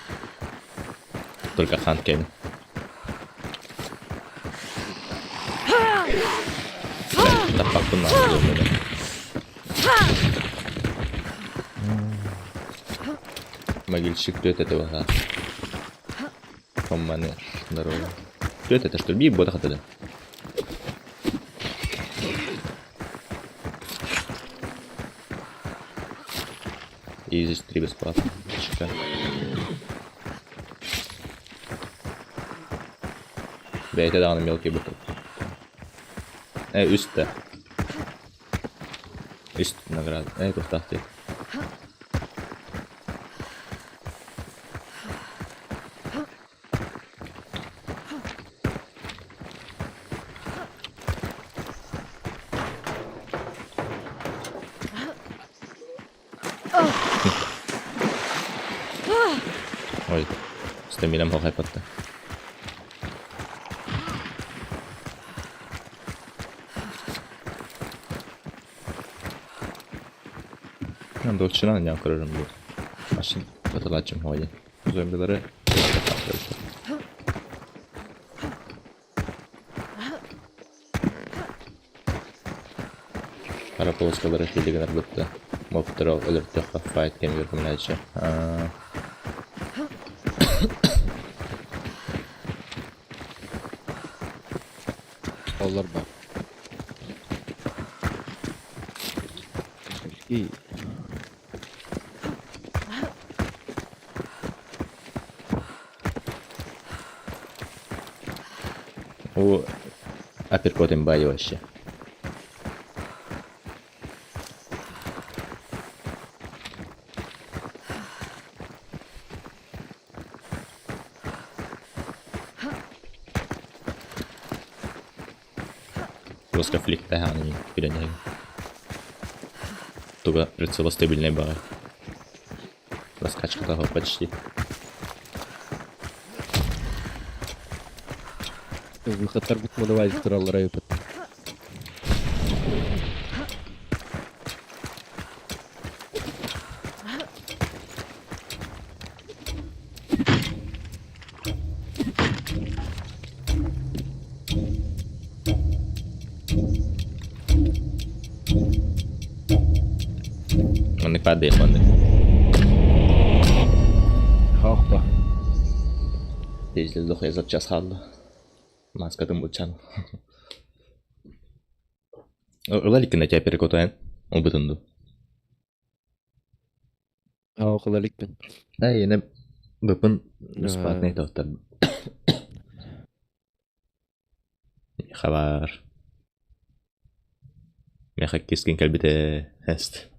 Только хан кэлин. Таппаппын наада Могильщик түөт этэ баһаа. Комманы здорово. Түөт этэ что ли? Биир буота хатыда. Изи 3 бесплатно. Чека. Бэйэтэ даҕаны мелкий бытык. Э, үс да. Үс награда. Э, туохтаах дии. Ой, стаминам хохайпатта. Dolcina andiamo ancora un Massimo, tatuaggio moglie. Zombilere. Хара полоскалары хилли гынар бытта. Мобтары өлөртөххө файт кэмигэр көмөлөөччү. Оллар бар. И О, апперкот имба вообще. Жестко флик-таханы переняли. Туга прицела стабильный бага. Раскачка того почти. Выходтарбыт модавайзы тураллара ыпыт. Маннык падает маннык. Хаохпа. Тезле дохуя запчас хаалла. Маскатын бучан. Ыла иликкин этэ перекотайын. Ылбытын ду. Аах ыла иликпин. Ээ, ene быпын бесплатный тоттор. Хабар. Меха кискин кэлбитэ эст.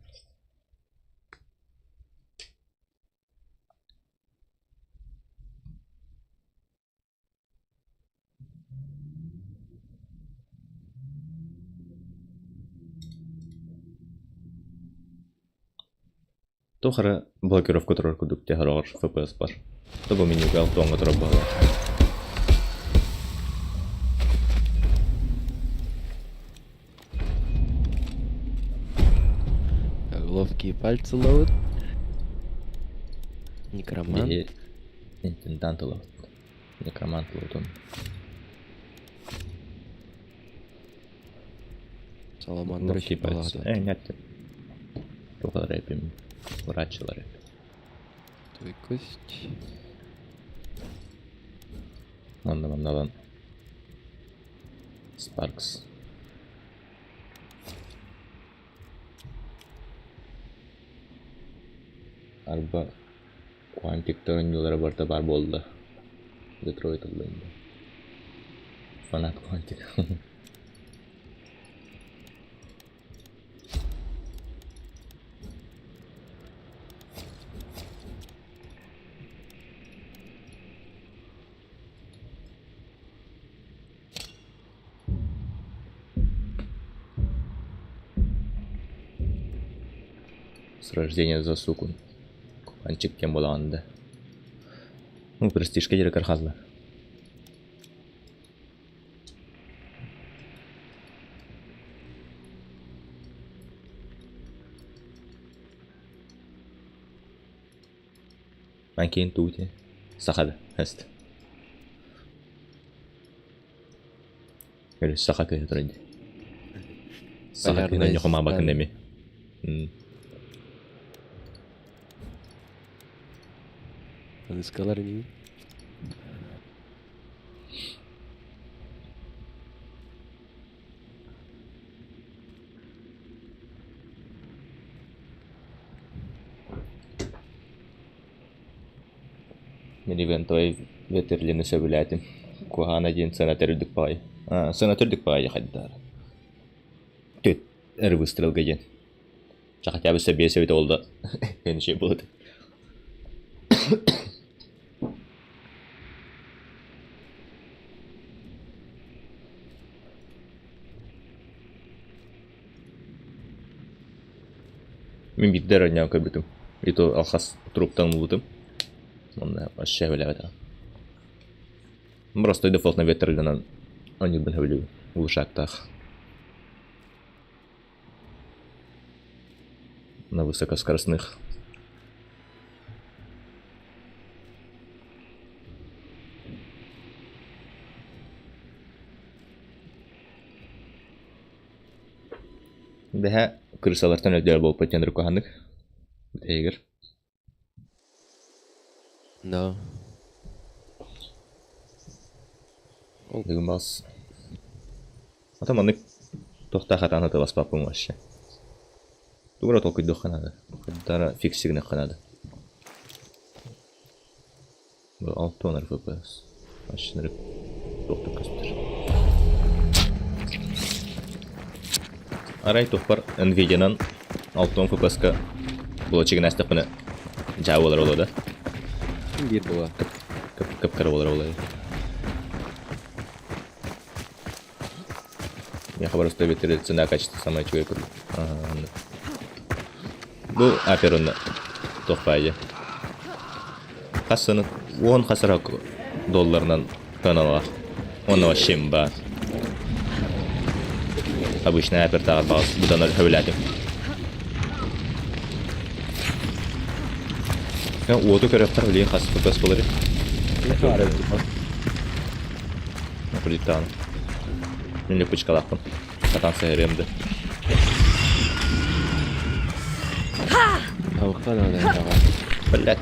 Туох эрэ блокировка турар курдук тэһэр FPS бар. Тобо менюга алтуоҥҥа турар быһалаах. Ловкие пальцы ловят. Некромант. Биһи интендант ылабыт. Некромант лотун. Саламандр Ловкие пальцы. балада. Э, нет. Туох рэпим. Врачилар рэп. Твой кость. Манна манналан. Спаркс. Арба Quantic оонньуулара барыта баар буолла. Детройт ыллым. Фанат Quantic. С рождения за суку. Кубанчик кем буолаҕын да. Ну, престижка диэри хаалла. Анкин туути. Сахада. Эст. Или саха кыһы туран дии. Саха кыһын Полярная онньохомаабакын звезда. эми. М. Аныскалар ини. Мин ивентовай ветерлини сөбүлээтим. Куһаана диэн сыана төрүдүк баҕайы. Аа, сыана төрдүк баҕайы хайдаар. Түт, эр выстрелга диэн. Ча хотя бы сэбиэс эбит ол да энчи буолуо Мин биирдэ эрэ оонньоон көрбүтүм. И то алхас труптан ылбытым. Онно вообще сөбүлээбэтэҕим. Просто дефолтно ветерлинан оонньуурбун сөбүлүүбүн. Улушаактаах. На высокоскоростных. Бэһэ крысалартан өйдөөр буолбут диэн рукаһаннык. Бүтэһигэр. Да. Бүгүн бас. Ата маннык туохтаах атааны тыласпаппын вообще. Тугура толкуйдуохха наада. Дара фиксигинэххэ наада. Бу 6 FPS. Машинары туохтук көстөр. Арай туохпар Nvidia-нан 6 FPS-ка булачыгын астахпына дьаа буолар буолуо да? Биир була. Кып-кыра буолар буолуо. Миэхэ просто эбэтэр цена качество самое үчүгэй курдук. Бу аперонна туох баайа. Хас саны уон хас долларынан каналаах. Уонна вообще имба. Обычная апертааҕар баҕас быдан сөбүлээтим. Уоту көрөххөр билигин хас FPS буолар? Кредиттаан. Мин липучкалаахпын. Сатаан сыһырыам да. Тавыкка надо этого. Блядь.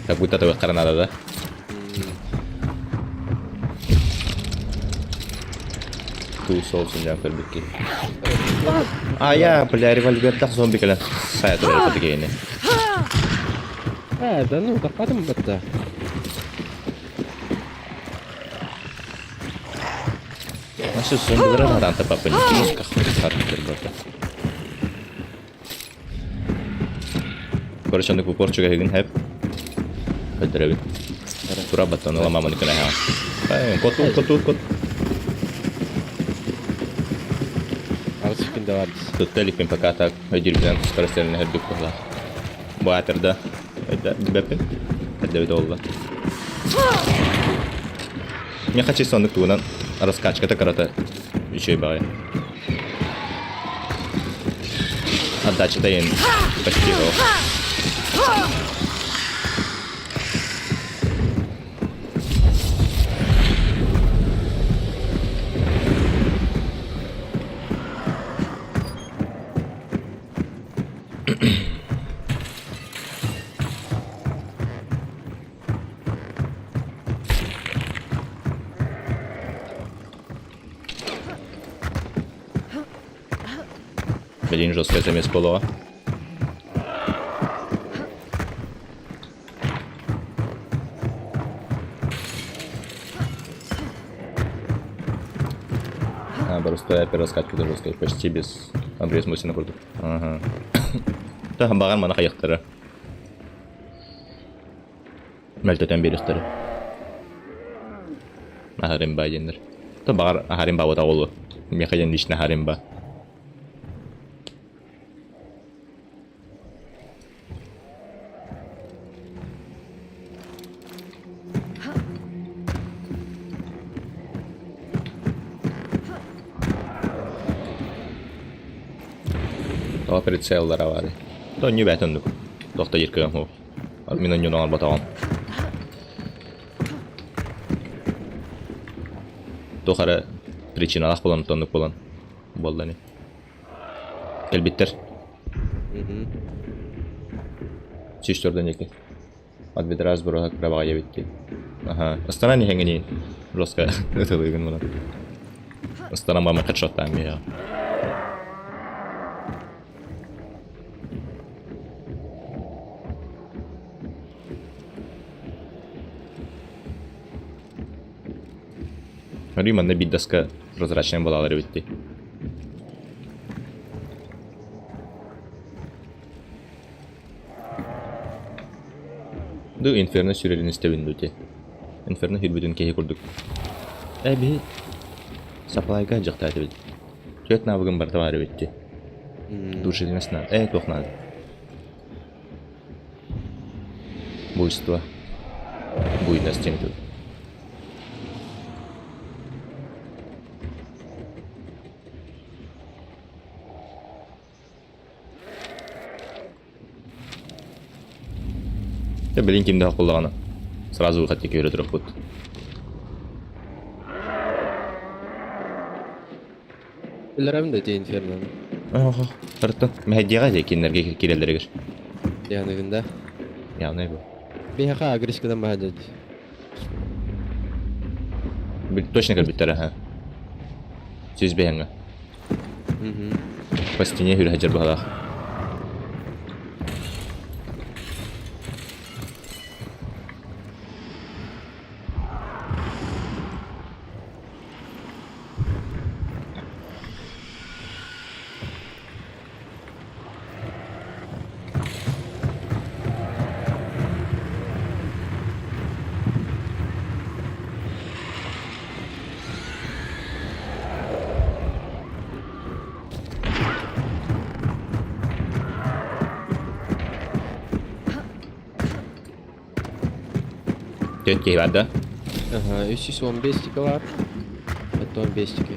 Как будто тавыктара надо, да? Туу соусын дьаан көрбүт киһи. А я, бля, револьвердах зомби кэлэн сайа турар этигейни. Э, да ну, таппатым батта. Nasıl зомбилара надан тапаппын. Характер барда. Короче, оннук упор чугаһыгын хэп. Көрдөрөбүн. Тура баттан ыламамын кына ха. Коту, коту, кот. Аҕыс күн да бар дии. Тутта иликпин пока так өйдүүрбүнэн скоростелин өһөрдүк быһылаах. Бу аатырда. Өйдө Эрдэбит олла. Миэхэ чисто оннук тугунан раскачката кырата үчүгэй баҕайы. Отдачата иһин почти суох. Блин, жесткая замес была. А, просто я раскачку даже сказать, почти без Андрей Мусина курдук. Ага. Та баҕар мана хайахтара. Мөлтөтөн биэриэхтэрэ. Аһарымба диэннэр. То баҕар аһарымба буолта буолуо. Миэхэ диэн лично аһарымба. Тоҕо прицеллара баарый? То ньүбэт оннук. Туох да кыам суох. Мин онньуну оҥорботоҕум. Туох эрэ причиналаах буолан оннук буолан буолла ини. Кэлбиттэр. Сүүс төрдөн диэки. От бедра сброһа кыра баҕайы эбит дии. Аха. Ыстанан иһэҥҥиниин. Жестко ытылыыгын мунан. Ыстанан баммын хедшоттаан биһиэхэ. Көрүү манна биир доска прозрачная буолалар эбит дии. Ду Инферно сүрэрин истэбин дуу ти. Инферно сүрбүтүн киһи курдук. Э биһи саплайга дьахтаатыбыт. Түөрт навыгым барыта баар эбит дии. Душевность надо. Э туох надо. Буйство. Буйность диэн тыл. Дьэ билин кимдээх буоллаҕына сразу выход диэки өрө турукпут. Билэрим да дии инферноны. Оһо, барыттан мэһэйдиэҕэ дии кинилэргэ киирэллэригэр. Яныгын да. Явнай бу. Биһиэхэ агришкадан баһа дии. Точно кэлбиттэр аха. Сүүс бэһэҥҥэ. По стене хүрэ сылдьар быһалаах. Түөрт киһи бар да? Ага, 315 тики бар. 15 тики.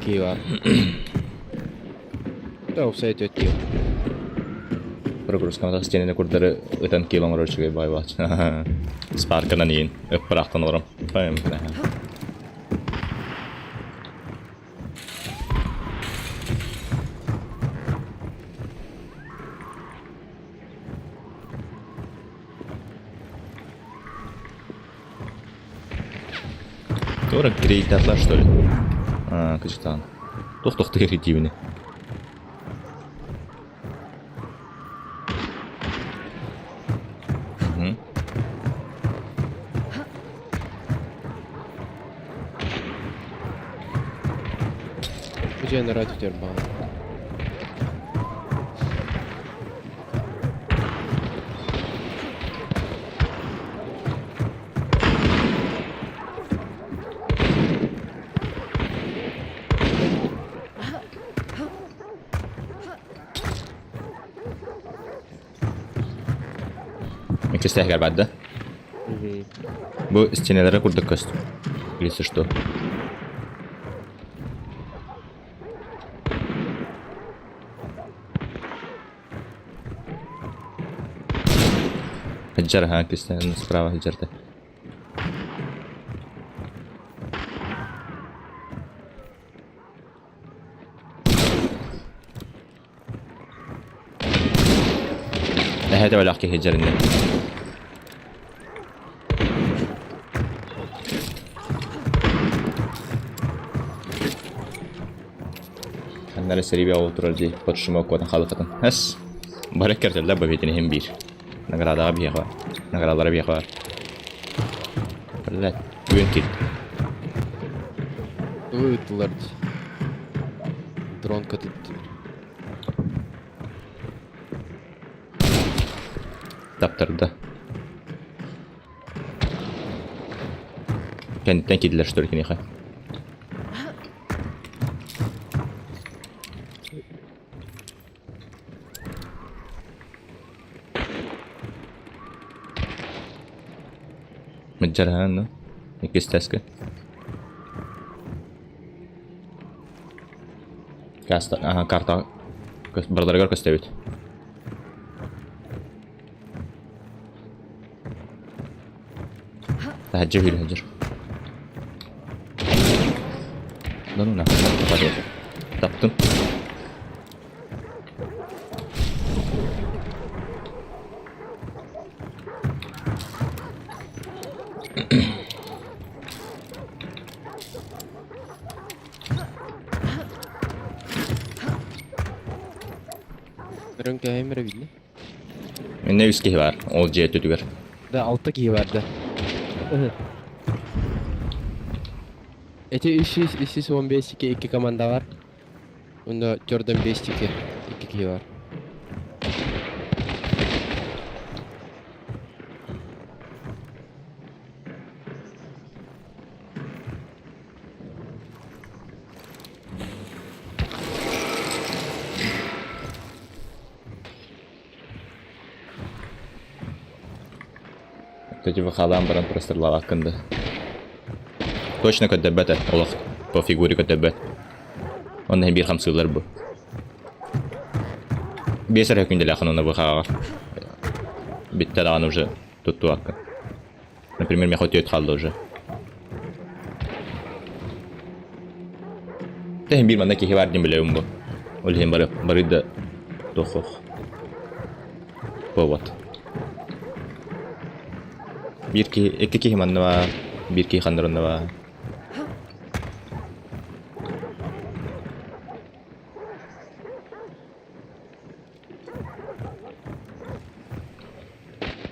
Киһи бар. Да, уопсай түөрт киһи. Прогрузкамата стенаны курдары ытан киил оҥорор үчүгэй баай бааччы. Спарканан иин, ыппыраахтан олором. Пам, Туора грейдерлар что ли? А, кычытаан. Туох тохтугар диибини. Дьиэнэрэ түтэр баҕа. Иккистэһигэр барда. Бу стенелere курдук көстөр. Если что. Хыджар ха кистен справа хыджарда. Эһэ төбөлөөх киһи дьэриннэ. Ханнара сэрии бөҕө турар дии, подшума куотан хаалыкатын. Эс, бары кэртэллэр бу битин иһин биир. Наградаҕа биһиэхэ бар. Наградалара биһиэхэ бар. Блядь, күөн киирдэ. Тугу ыыттылар дии? Дрон көтүттүлэр. Таптарда. Кэнниттэн киирдилэр что ли киниэхэ? Мыдьараһан ну, иккис тэскэ. Каста, ага, карта бардарыгар көстөбүт. Таһырдьа үһү сылдьар. Да ну нахуй, Таптым. Өрөн кэһэйим эрэ биллэ. Иннэ үс киһи баар, ол дьиэ өттүтүгэр. Да, алта киһи бар да. Эти 315 икки икки команда бар. Онно төрдөн 5 икки икки киһи бар. Кстати, халаан баран простырлаабаккын да. Точно көрдөрбөт ээ, олох по фигуре көрдөрбөт. Онно биир хамсыылар бу. Биэс эрэ күндэлээхин онно быхааҕар. Бүттэ даҕаны уже туттубаккын. Например, миэхэ түөрт хаалла уже. Тэһин биир манна киһи баар диэн билэбин бу. Ол иһин бары бары да туох повод. Биир киһи, икки киһи манна баар, биир киһи ханнарында баар.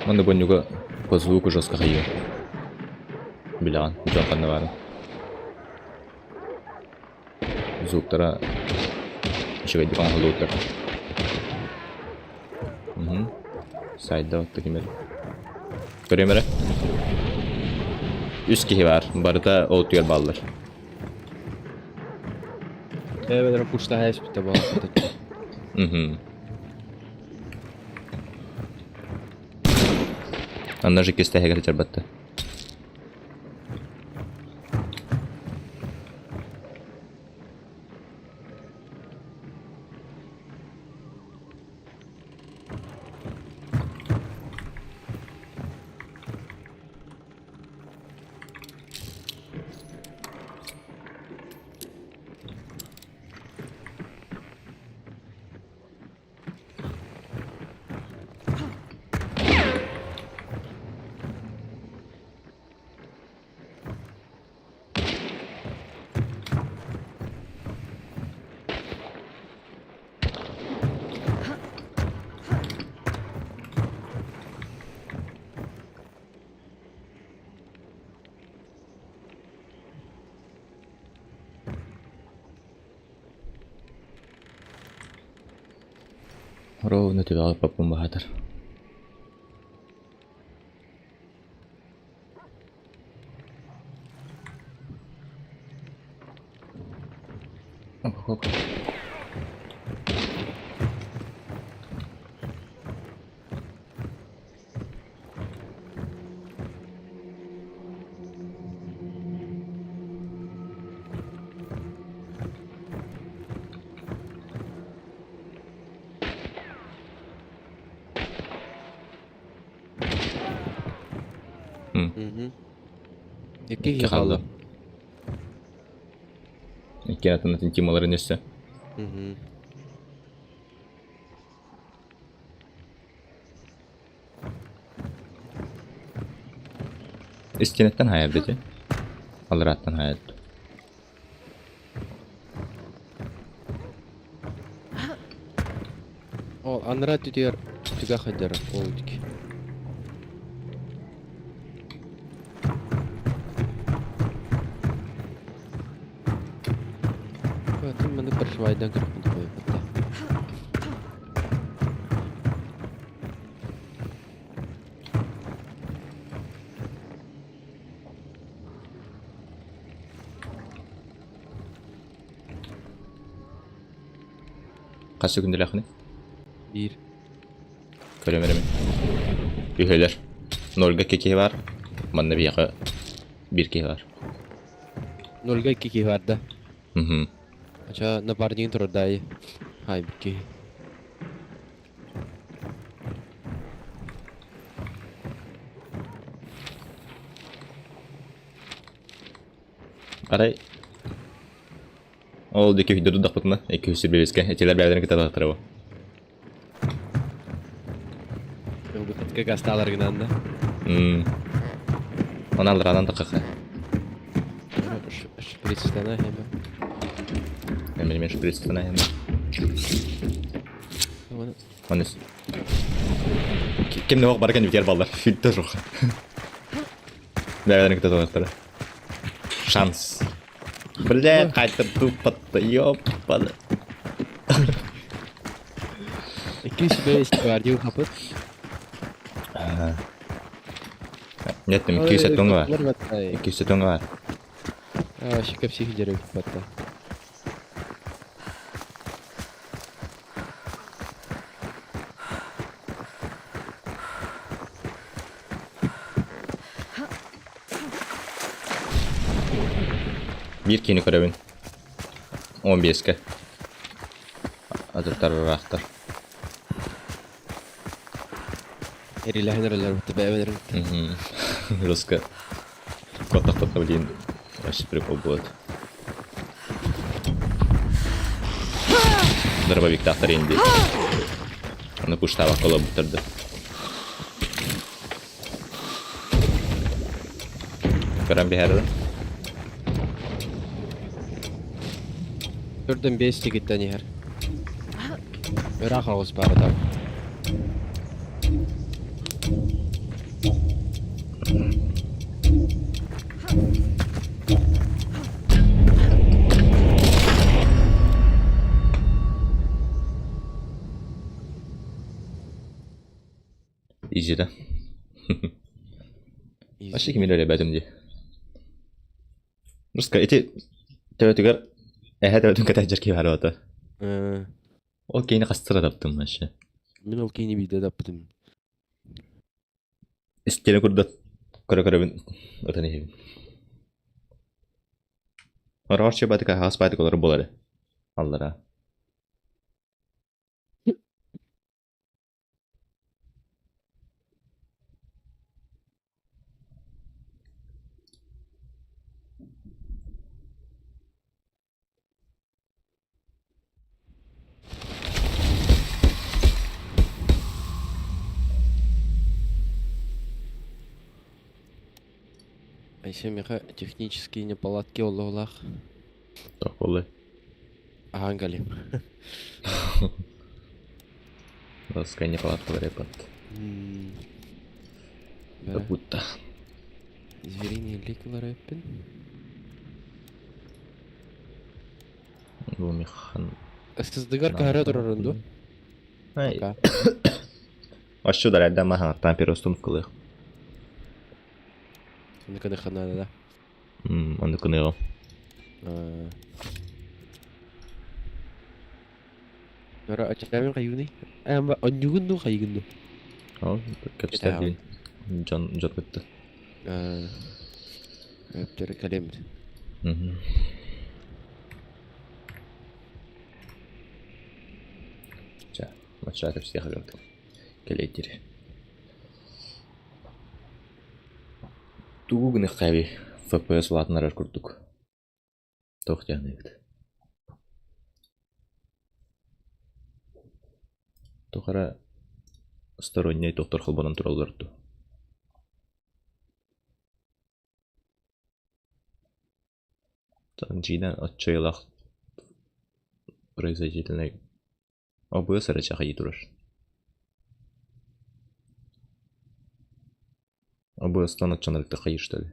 Манна бонньуга по звуку жестко хайыы. Билэҕин, дьон ханна баарын. Звуктара үчүгэйдик оҥоһуллубуттар. Мгм. Сайда отто ким эрэ. Көрүөм эрэ. Үс киһи баар. Барыта ол түгэр бааллар. Бэйэлэрэ курстаһа испитэ буолла. Мгм. Анна же кистэһигэр сылдьарбатта. Ровно түбэҕэ ыппаппын баһаатар. Мгм. Икки Икки киһи хаалла. хаалла. Икки атын атын тималарын өссө. Мгм. Истинэттэн хаайар ити. Алларааттан хаайар. Ол анараа түтүгэр түгэх сылдьар ол дики. Атын маны першвайдан көрөхпүн қойбытта. Хас секундалаахыный? Биир. Көрөм эрэ мин. Үһүөлэр. Нольга икки киһи баар. Манна биһиэхэ биир киһи баар. Нольга икки киһи бар да. Мгм. Ача напарнигын турардаайы. Хай бир киһи. Арай ол диэки үһүйдэ дудахпытына, икки үс сирбиэскэ этилэр бэйэлэрин кытта тахтарабы. Выходка гастаалар гынан да. Мм. Оны аллараанан тахха. Шприцтана хема. Эми шприцтана хема. Оны Ким не бар экен битер баллар. Фильтр жоқ. Бэйэлэрин кытта тахтара. Шанс. Бля, қайтып туппатта, ёппады. Икки сүбэ гвардия хапыт. Нет, 200 тоҥ бар. 200 тоҥ бар. Вообще психи дерев батта. Биир киһини көрөбүн. 15-ке. Атыттар ыраахтар. Эрилэһэн эрэлэр бытта бэйэбэлэр бытта. Руска. Куоттахпытка блин вообще прикол будет. Дробовиктаахтар инди. Аны пуштаабакка олорбуттар да. Көрөн биһэрэ да. Төрдөн бес тигиттен иһэр. Ыраах оҕус баара да. Изи да. Вообще кими өлөбөтүм дии. Руска ити төбөтүгэр эһэ төбөтүн кэтэһдьэр киһи баар буолта. Ол киһини хастыра таптым вообще. Мин ол киһини биирдэ таппытым. Истиэнэ курдат көрө-көрөбүн ытан иһэбин. Ороҕор чыбатык аһаҕас баатык олорор буолар ээ. Аллараа. Айсен миэхэ технические неполадки оллоолаах. Туох буоллай? Аһаан кэлиэм. Ласкай неполадкалар эппат. Бэрэ. Будто. Звериный лик ылар эппин. Бу механ Сыздыгар каһара турарын дуо? Ай. Пока. Ащу дарайда маһаҥаттан переустановкалыах. Оннуканы ханна да. Оннукыныаҕым. Нора ачаамын хайыгыный? Онньугун дуу хайыгын дуу? Ол кэпсэтэр диин дьон дьон кытта. Өптөрү кэлэммит. Ча, мачча кэпсиэх гынтым. Кэлэйдири. Тугу гыныххаби ФПС улаатынарар курдук. Туох диэхнэбит? Туох эрэ стороннай доктор холбонон тураллар дуу? Дьиинэ оччойолоох производительнай обуйас эрэ чахайыы турар. Обуйастан оччонорукта хайыы что ли?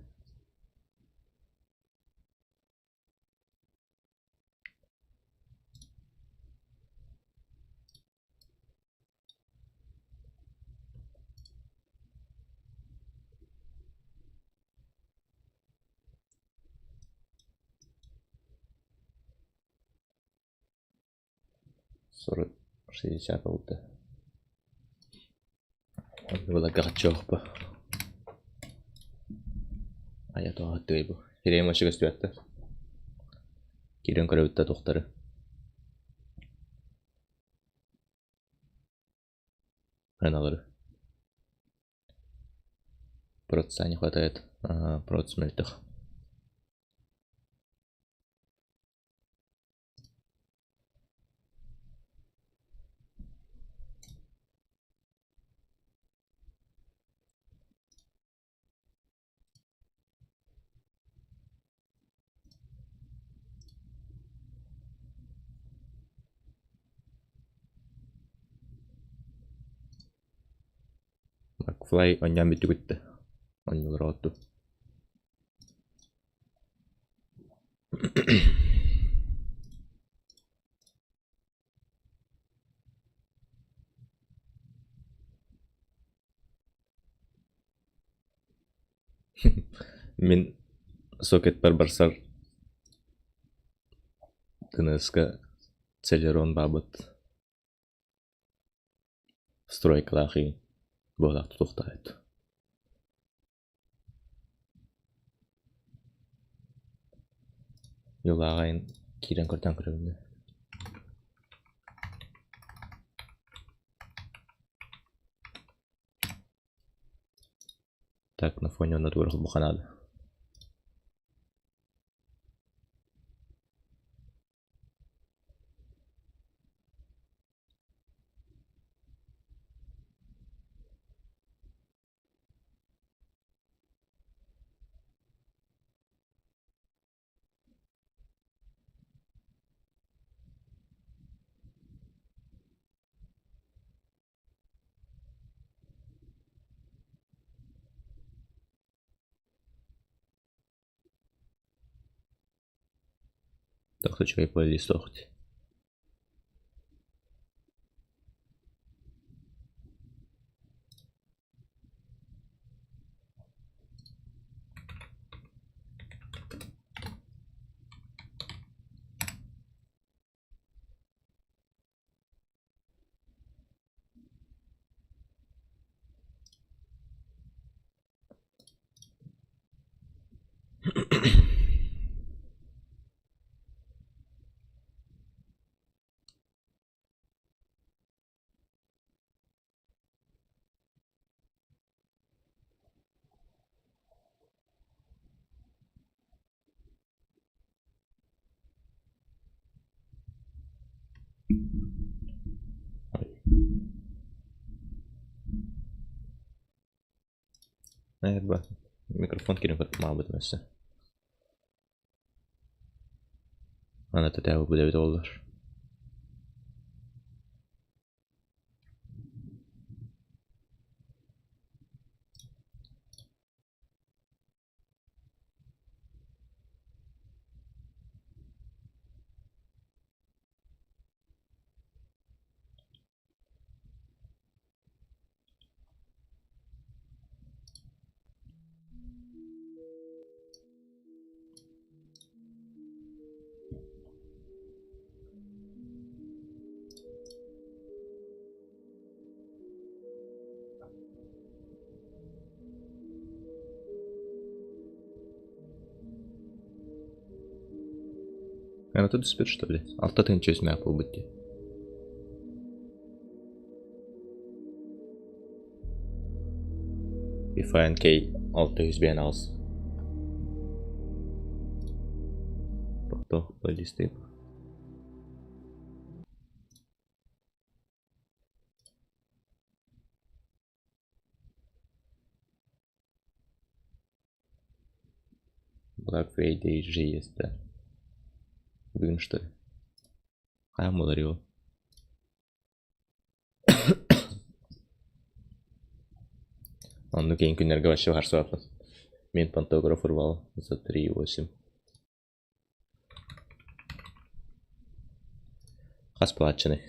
40, 60 буолта. Былыргы Айа тоҕо бу. Кирэйим вообще көстүбэттэр. Киирэн көрөбүт да туохтары. Аналары. Проца не хватает. Ага, проц мөлтөх. Макфлай онньоон бүттүгүттэ. Онньулар отту. Мин сокетпар барсар тыныска Целерон баабыт стройкалаах иин буолаах тутуохтаах Юлааҕайын киирэн көрдөөн көрөбүн да. Так, на фоне онно тугу эрэ холбуохха наада. Так, үчүгэй плейлист суох. Наверное, микрофон кирин маабытым өссө. Аны тэтээбит эбит буоллар. Аны түспүт что ли? 6 тыһыынча үс буолбут дии. FNK 658. Тохто плейлисты. Black Friday есть, да? Бүгүн что ли? Хаһан буолар ол? Оннук киин күннэргэ вообще харсыбаппын. Мен пантограф урвал за 3,8. Хас плаччыный?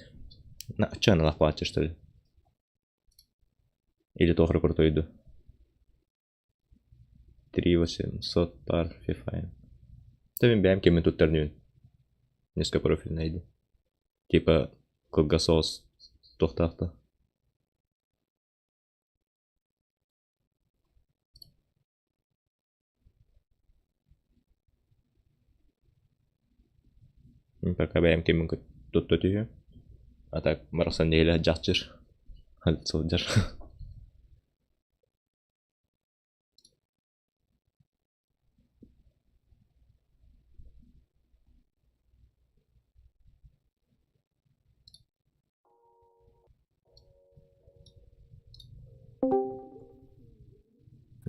Чаналах плаччы, что ли? Или туох крутой иду? 3 800 пар Fifine. Та мин бэйэм кимин туттар нүүн. Низкопрофильный иди. Типа кылгас соҕус туохтаах да. Мин пока бэйэм кимин тутта түһүөм. А так барахсан нэһилэ дьахчыр. Сылдьар.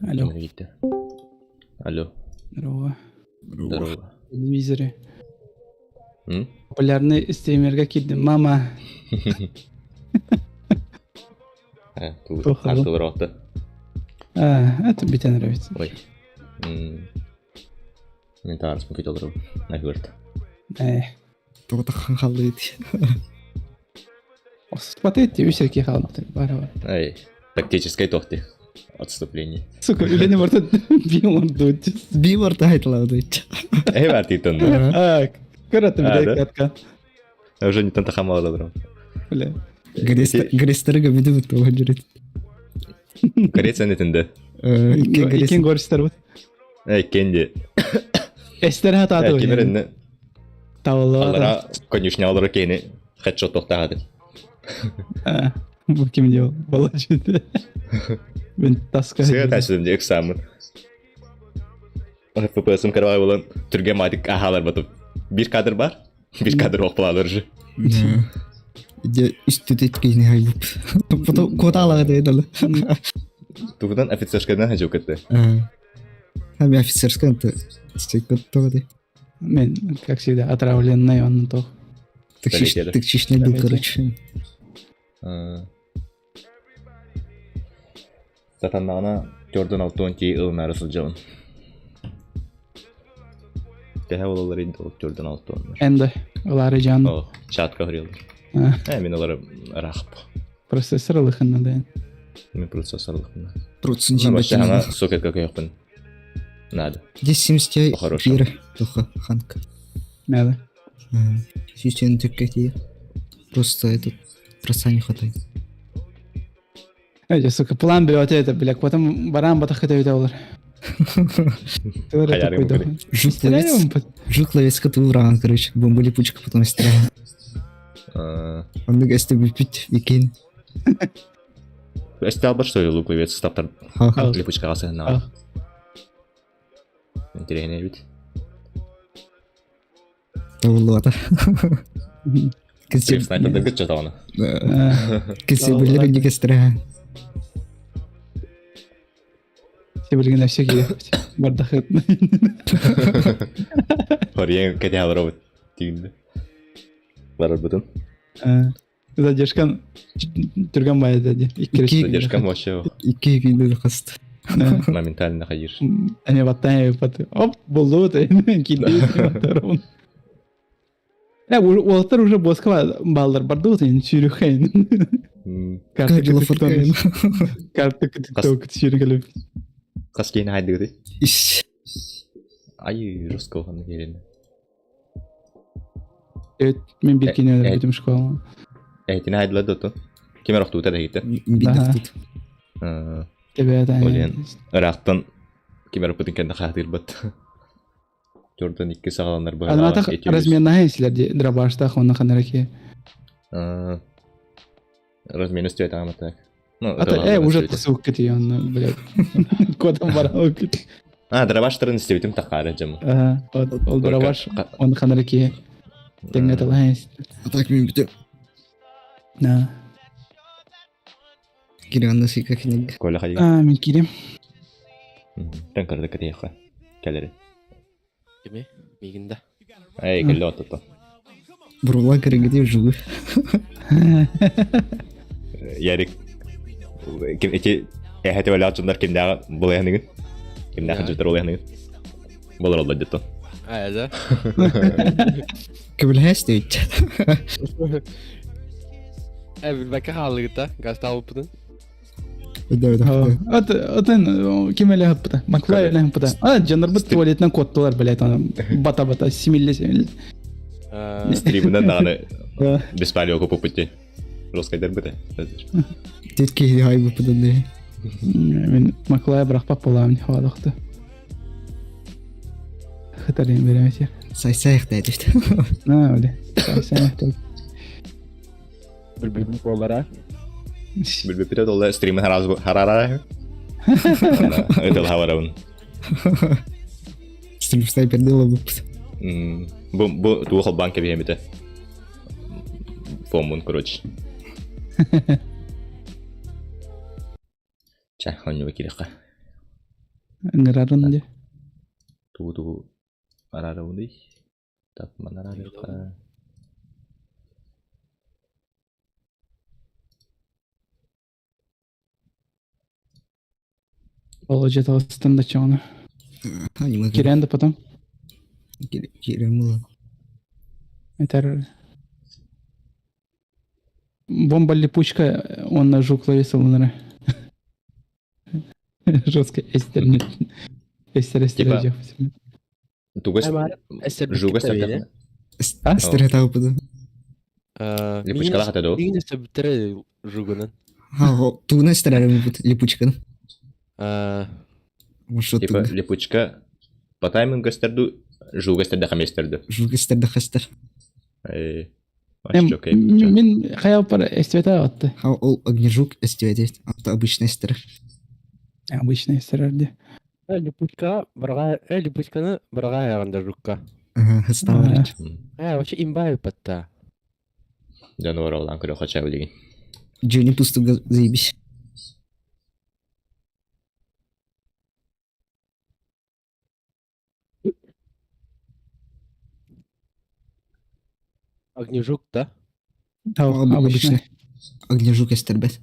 Алло. Алло. Здорово. Здорово. Телевизоре. М? Популярный стримерга киирдим. Мама. Туох Артур А, это тебе нравится. Ой. Мен таарыспын көтө олоробун. Наһыырт. Э. Тоҕо халлыйт. Спатетти үс эрки хаалбыт бар. Эй, тактическай тохти. Отступление. Сука, үлэни барта би оҥордуут. Би барта айтылаабыт. Эй, бартыйтан. А, көрөтүм биле катка. Уже не тантаха малаларым. Бля. Грестерге бүтүп туга жүрөт. Греция нетинде. Иккен горстер бут. Эй, кенди. Эстер хатааты. Кимеринне. Тавалла. Алара конюшня алара кени хедшот тохтаады. Бу ким делал? Балачыты. Мен таска. Сыга тасыдым де экзамен. ФПС-ым карабай болан түрге матик ахалар батып. Бир кадр бар, бир кадр окпалалар же. Де үстүтет кийини хайбып. Потом коталага дейдалы. Тугудан офицерскайдан хажу кетти. Хами офицерская то стекот Мен, как всегда, отравленный он то. Токсичный был, короче. Сатаннаҕына төрдөн алтыан тии ылынаары сылдьабын. Тэһэ буолаллар инде ол төрдөн алтыаннар. Энде, ылаары жан. О, чатка хөрүөллэр. Э, мин олары ыраахп. Процессор ылыхынна да. Мин процессор ылыхынна. Процессор Вообще, ана сокетка көйөкпүн. Надо. Здесь 70 По-хорошему. Тоха, ханка. Надо. Сүүстэн төккэ Просто этот проца не хватает. Эти, сука, план берет это, бля, потом баран батах это видел. Жук ловец, жук ловец уран, короче, бомба липучка потом стрелял. Он если бы пить и кинь. Эсте албат, что ли, лук ловец стаптар липучка на. Интересно ведь. Тавлата. Снайпер да күт жатауына. Кесе білер не кестіре. Сибилигин өссө киирэ бардахыт. Хорьен кэтэһэ олоробут тигинде. Барарбытын. Задержкан түргэн байда ди. Икки Задержкам вообще Икки күндө хаст. моментально хайыр. Эне баттан паты. Оп, болду килди. Э, уолаттар уже боска баллар барды вот сүүрүххейн. Карта карта тикток сүүрү Хас кейин хайдыгыты? Ис. Ай, жестко ханна келин. Evet, мен бир кийин өлөр бүтүм школа. Этини хайдылар доту. Ким эрохтуута да хитте. Бидахтут. Тебе Олен. Ырахтан ким эрохпутун кэннэ хаатырбат. Төрдөн икки саҕаланар Адаматах разменнаһын силер дробаштах онна ханраки. Размен үстүөт ааматак. Ну, А то уже тасук кити он, блядь. Кодом барал кити. А, дробаштарын истебитим такаары жамы. Ол дробаш он ханраки. Теңге талаһын. А так мен бүтө. На. Кирганна сика книга. Коля хайы. А, мен кирем. Тен кырды кытыйха. Келери. Кими? Мигинде. Эй, келли отото. Бурула киргеде жугу. Ярик ким эти эхэти бэлэ ачындар кимдээҕи булайаныгын? Кимдээхи жутар булайаныгын? Болор олла деттон. А, да? Кебилхес дейт. Э, билбекке хаалыгыта, гаста алыппытын. Да, От отын ким эле хаппыта? Маклай эле хаппыта. А, жандар бит туалеттен коттулар, блядь, аны бата-бата симилле симилле. Стримынан даҕаны беспалево купуппут Жесткайдар быта. Тетки хай бу пыдынды. Мен Маклай бирахпап болам хавадықты. Хытарын беремесе. Сай-сай дейт. На, бля. Сай-сай. Билбейм болара. Билбеппит олла стримин харара. Ытыл хаварабын. Стрим снайпер дела бу. Бу бу туох банка биһэмите. Фомун, короче. Ча, онньуга кириэххэ. Ыңырарын де. Тугу тугу араарабыный. Так, манараарыахха. Ол жеталыстан да чоңна. А, не могу. Кирен да потом. Кирен Это бомба липучка, он на жук ловисал, наверное. Жестко эстер. Эстер, эстер, Типа, Тугас жугас А? Эстер тау пыды. Липучкалаах этэ дуу? Мигин өстөбүттере жугунан. Ха, тугуна эстер липучканы. Может, Типа липучка по таймингу эстерду, жуга эстерде хаместерду. жуг эстер да хастер. Э, Мен хаял пар эствета атты. Ха, ол огнежук эстер А обычный эстер. Обычный эстер де. Липучка барга, липучканы барга аягында жукка. Ага, хаставар. Э, вообще имбай патта. Дьон ороллаан көрө хача билигин. Джонни пустуга заебись. Огнежук, да? Обычный. Огнежук эстер бет.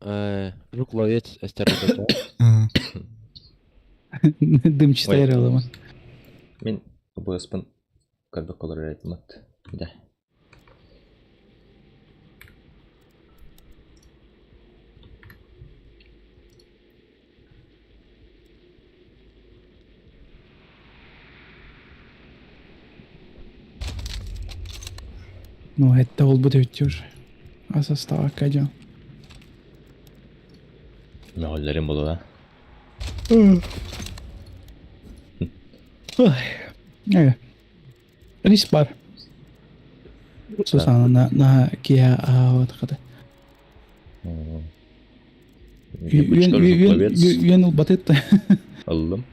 Э, жук ловец эстер. Ага. Дымчатая рылыма. Мин быспын көрбөк колор этимат. Да. Ну, это ол будет уже. А состава кадё. Мөҕүллэрин болула. Ага. Рис бар. Сусана на на кия а вот хата. Ловец. Юен ол батытта. Аллым.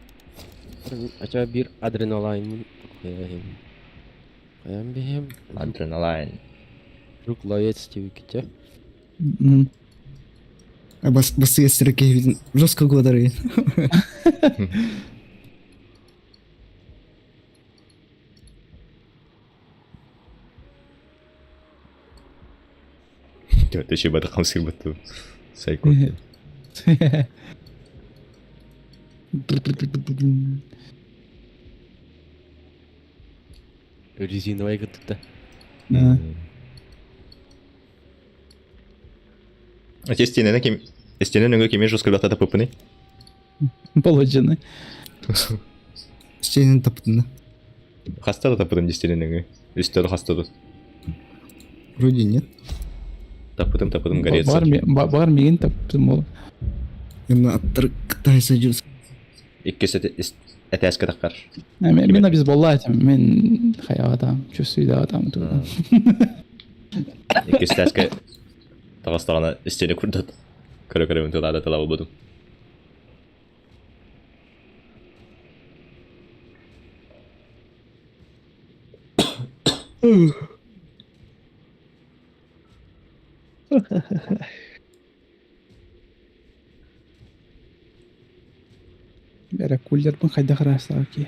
Ача бир адреналайн. Каян бихем. Адреналайн. Жук ловец тибиките. Бас бассыгастара киһибитин жестко куодарыйын. Төтөчө бата хамсырбыт Сайко. Резиновай кытта. Эти стенаны ким стенаны нөҥө кими жескалата тапыппыный? Положены. Стенаны тапытына. Хаста да тапытым стенаны нөҥө. Үстөр хаста да. Вроде нет. Тапытым тапытым горец. Бар мигин таптым ол. Именно аттар кытай садьус. Иккис этээскэ таххар. Мен біз болла этим. Мен хаяватам, чувствую там. Иккис этээскэ таҕыстаҕына истиэнэ курдат көрө-көрөбүн тылаада тыла буолбутум. Эрэ куллербын хайдах ыраастаҕа киһи.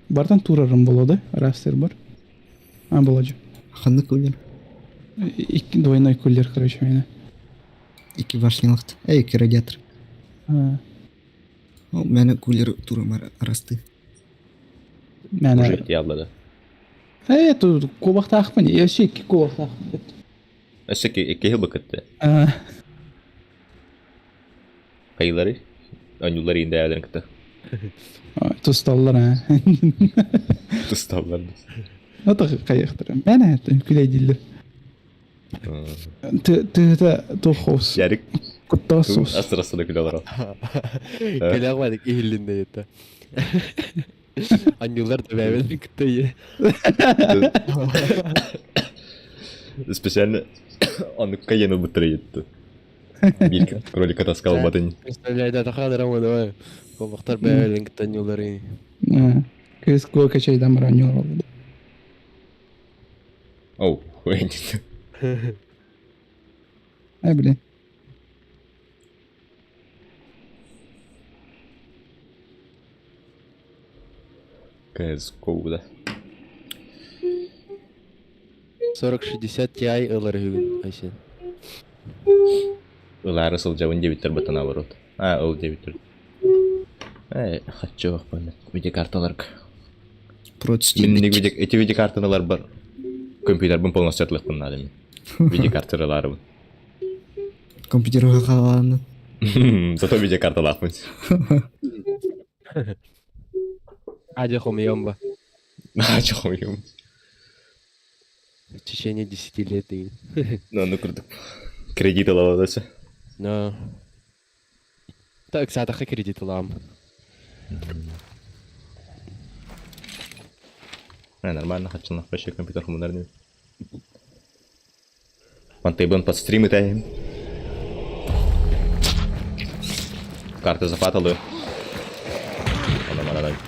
Бартан туурарым боло да ыраастыыр бар. А болодьу. Ханнык куллер? Икки двойной куллер, короче, меня. Икки башнялахт. Эй, икки радиатор. Ол мэне куллер турамар арасты. Мэне. Уже дьяблада. Э, тут кубахтаахпын. Өссө икки кубахтаахпын. Өссө икки хил быкытты. Хайылары? Онньуулар ииндэйэлэрин кытта. Тусталлар аа. Тусталлар. Ото хайыахтара. Мэнэ күлэйдииллэр. Тыыта туох Ярик куттаас соус. Астырастана күлэ олорор. Кэлэҕ бадык иһиллиннэ это. Анньылар да бэйэбин кытта ийэ. Специально оннукка иэн ылбыттара иетти. Биир кролика таскалбатын. Представляй, да таха давай. Колбахтар бэйэбин кытта анньылары. Кыыс куо качайдан баран анньылар олду. Оу, хуй. Ай, блин. CSGO да. 40-60 Ti ылар үһүгүн, Айсен. Ылаары сылдьабын диэбиттэр быта наоборот. А, ыл диэбиттэр. Э, хочу видеокарталарга. Против Мин эти видеокарталар бар. Компьютербын полностью атлықпын надо мен. Видеокарталарыбын. Компьютерға қаланы. Зато видеокарталаахпын. Адя хомьемба. Адя хомьем. В течение 10 лет и... Ну, ну курдук. Кредит ылаладасы. Но... Так, саатахха кредит ылаам. Э, нормально, хочу на вообще компьютер хумунар не. Мантайбын под стрим итәйим. Карта запаталы.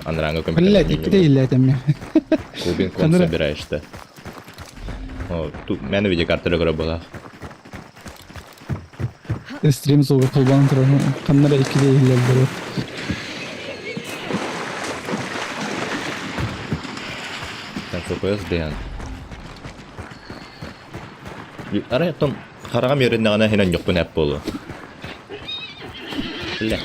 Анранга компьютер. Блядь, иккитэ иллээтэммэ. Кубин кон собираешь-то. О, тут мен видеокарта көрө буолах. Стрим суга холбоон турар. Ханнара иккитэ иһиллэллэр. Там FPS дээн. Арай оттон хараҕам үөрэннэҕинэ иһин онньукпун эп буолуо. Бля.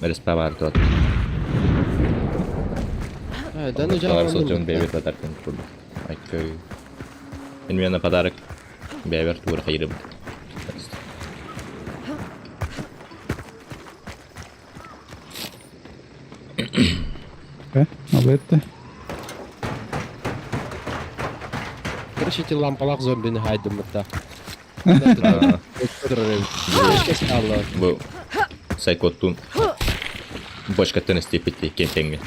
Респа баар туот. Сылдьан бэйбит подаркын курдук. Айкой. Ин миэнэ подарок бэйбэр туура хайырыбыт. Алетте. Короче, эти лампалах зомбини хайдыммытта. Бу сайкоттун бочкаттан истиэппит киэн тэҥҥэ.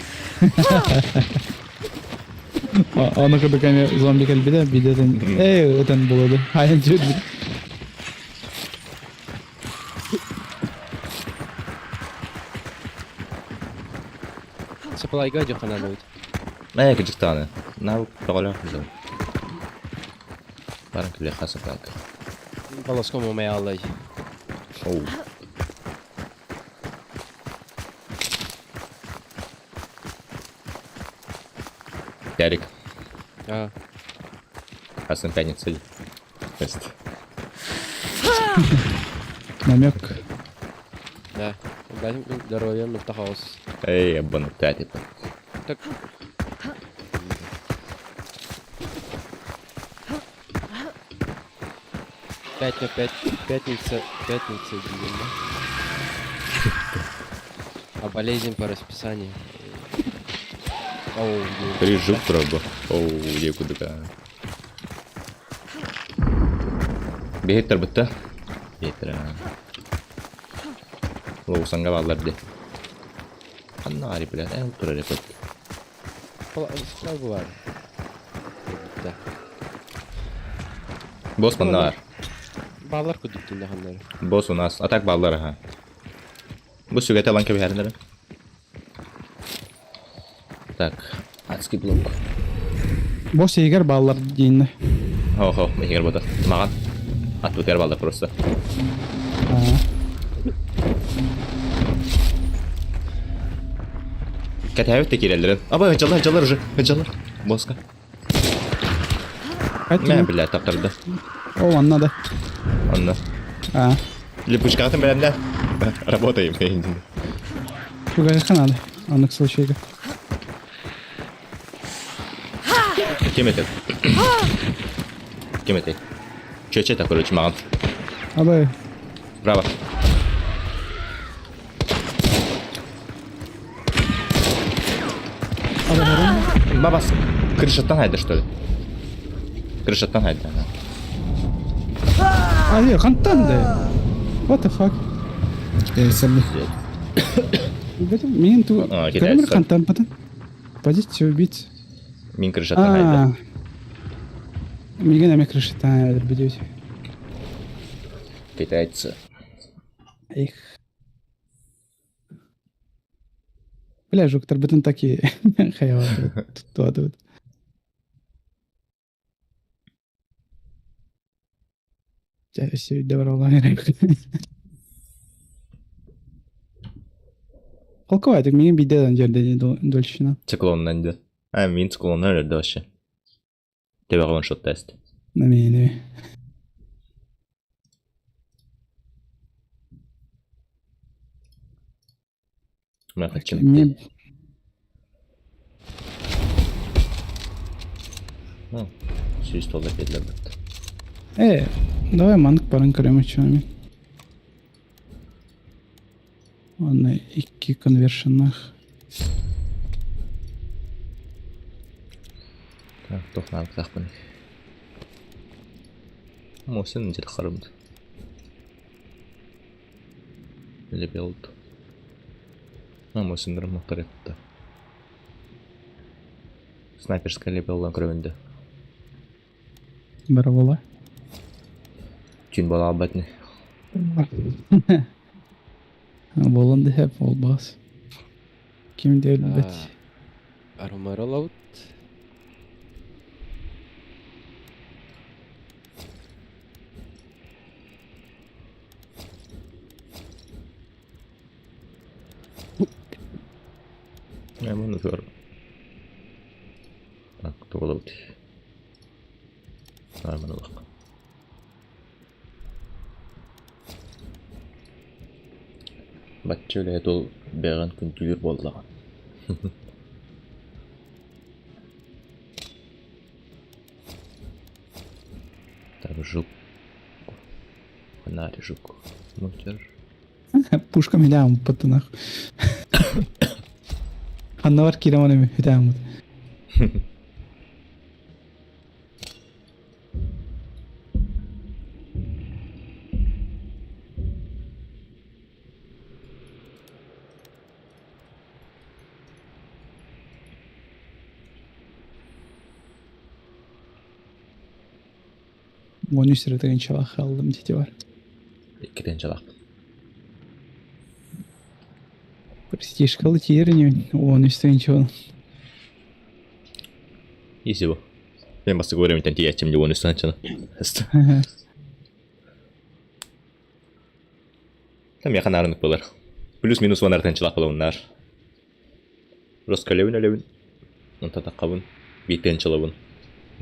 Аны кырдык эми зомби кэлбитэ бидетин эй ытан булады. Хайан жүрдү. Саплайга дьахананыбыт. Ээ, кырдьык даҕаны. Навык бөҕөлөөх дьон. Баран кэлиэххэ сатаак. Полоском умаяллай. Оу. Ярик. А. Асан пятница. Тест. Намек. Да. Здоровье, хаос. Эй, ебанутая типа. Так. Пять на пять. Пятница. Пятница, день, да? А болезнь по расписанию. Оу, Прижук пробу. Оу, декуда. Биһиттэр бытта. Биһиттэр. Лоусанга бааллар дии. Ханна ари блядь, эл турар эпет. Сплав баар. Да. Босс манна бар. Баалар кудуктун ханнары. Босс у нас. А так бааллар аха. Бу сүгэтэ ылан кэбиһэринэрэ. Так, адский блок. Босс егер бааллар дииннэ. Хо-хо, егер бота. Маған. Атбытыгар бааллар просто. Кэтэһэбит да киирэллэрин. Аба, ыдьаллар, ыдьаллар уже. Ыдьаллар. Боска. Мэ, бля, таптарды. О, онно да. Онно. А. Липучкаҕытын бэлэмнэ. Работаем. Чугаһыахха надо. Оннук случайга. Ким этэй? Ким этэй? Чөчө это, короче, маған. Абай. Браво. Бабас, крышаттан хайда, что ли? Крышаттан хайда. А, хантан да. What the fuck? Мин ту... Көрөмөр хантан потом. Позицию убить. Мин крышаттан хайда. Миген эме крышаттан өлбүдүт. Китайцы. Их. Бля, жуктарбытын такие хайван туттуадыбыт. Дьэ, өссө үрдэ бараллаан эрэ. Холковатик миигин биирдэ ылан дьэрдэ дольщина. Циклонунан дии. А, мин циклонунан өлөрдө вообще. Төбөҕө one shot тест. Намиини. Мне... Ну, сүүс туолла биэрлэрбит. Э, давай маннык баран көрөм оччоҕо Уонна икки конвершеннаах. Так, туох наадалаахпыный? Мосин дьарыктарбыт. Лебелд. Мосиннар мохторетта. Снайперская лебеллан көрөбүн да. Бара буола. Түүн буола албат ини. Буолан да сөп буолбаас. Ким да өлбөт. Армаролаут. Я буну көр. Так, тугулабыт. Арманылык. Бачча үлэһит ол бэҕэн күндүлүүр буоллаҕа. Так, жук. Фонарь, жук. Мунтер. Пушка меня паттанах. Ханнавар кираман хүтээмут. Уон үс эрэ тыгынчалаах хааллым дии бар. Икки тыһыынчалаах. Престижкалы тиийэр инибин уон үс тыһыынчабын. Изи бу. Мен бастакы временьтэн тиийээччим дии уон үс тыһыынчаны. Миэхэ наарынык буолар. Плюс-минус уон тыһыынчалаах буолабыннаар. Роскалебын өлөбүн, онтон таххабын, биир тыһыынчалабын,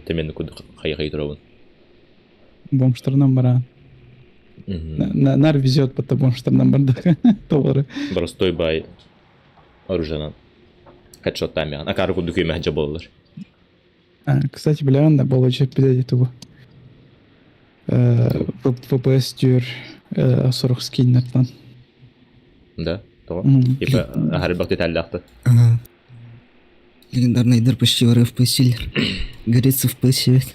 тэмиэн курдук хайы-хайы турабын. Бомжтарынан бараан. Нар везет, будто бомжтарынан бардах. Товары. Простой бай оружиенан хедшоттаан Акары курдук үөмэһэ буолалар. Кстати, билэҕин да, болочу эппитэ тугу? ВПС түөр сорох скиннэртэн. Да, тоҕо? Типа аһары деталлаахты. Ага. Легендарный почти в FPS Горится в FPS.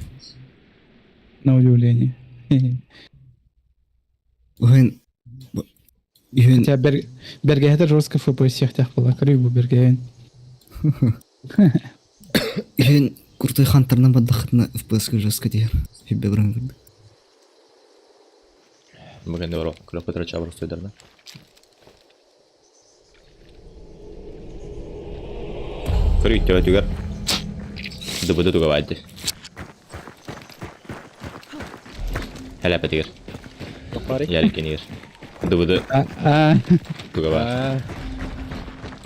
На удивление. Уһун Үһүн Хотя бэргэһэтэ жестко FPS сиэхтээх буолла. Көрүй бу бэргэһин. Үһүн крутой хантерынан бардаххытына FPS-ка жестко тиһэр. Хүббэ баран курдук. Бүгүн оро күрэх көтөрө чабыр Көрүй төбөтүгэр ДБД туга баайды. Хэлэпэтигэр. Тохпари. Ярикенигэр. ДБД туга баар.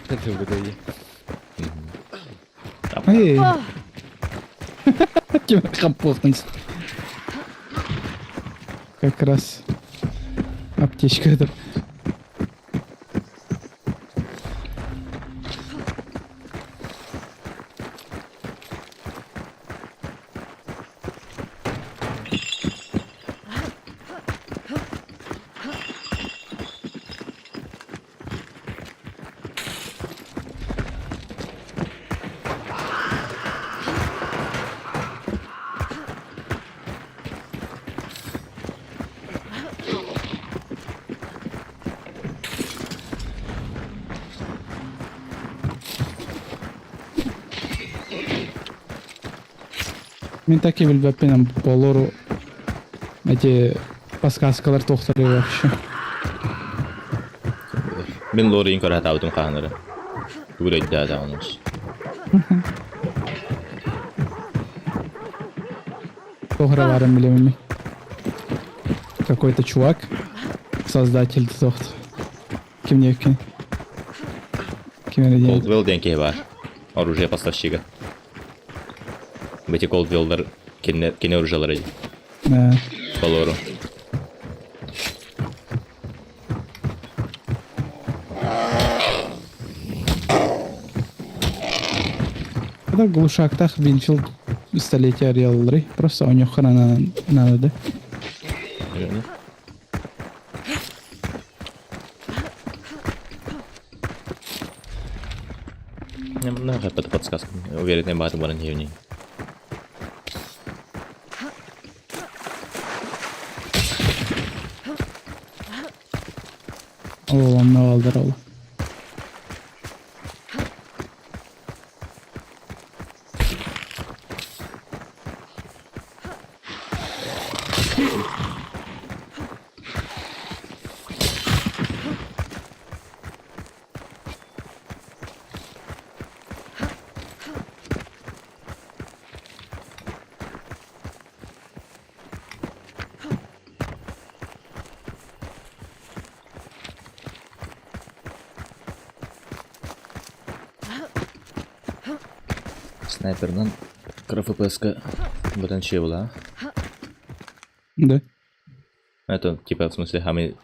ДБД. Эй. Ким комфортный. Как раз аптечка это. Мин так и билбэппин болору эти подсказкалар туохтары вообще. Мин лорин көрө хатаабытым хаһанары. Тугу өйдөөтөҕүнүс. Туох эрэ баарын билэмин. Какой-то чувак, создатель тохт. Ким не ким? Ким эрэ диэн. Колдвелл диэн киһи баар. Оружие поставщига. Бити Колдвеллар кини оружиелары Да. Болору. Это глушактах Винфилд столетия арыйаллары. Просто у них храна надо, да? Немного под подсказку. Уверенный баты баран не. Ол онно алдар ол. Снайперынан кыра ФПС-ка бутан че была. Да. Это типа в смысле хами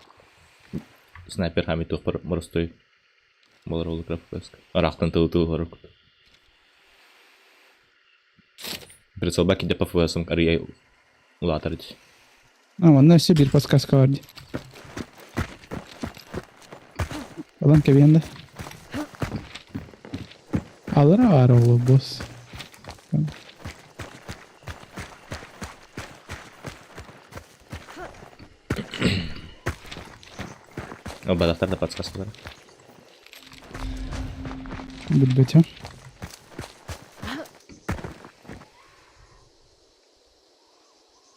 снайпер хами тухпар моростой болар ол кыра ФПС-ка. Арахтан тыл тыл хорок. Прицел баки по ФПС-ам ария улатарить. А, онно все биир подсказка бар дии. Ылан кэбиэн да. Алара баар ол босс. О, бадахтар да подсказкалар. Билбэтим.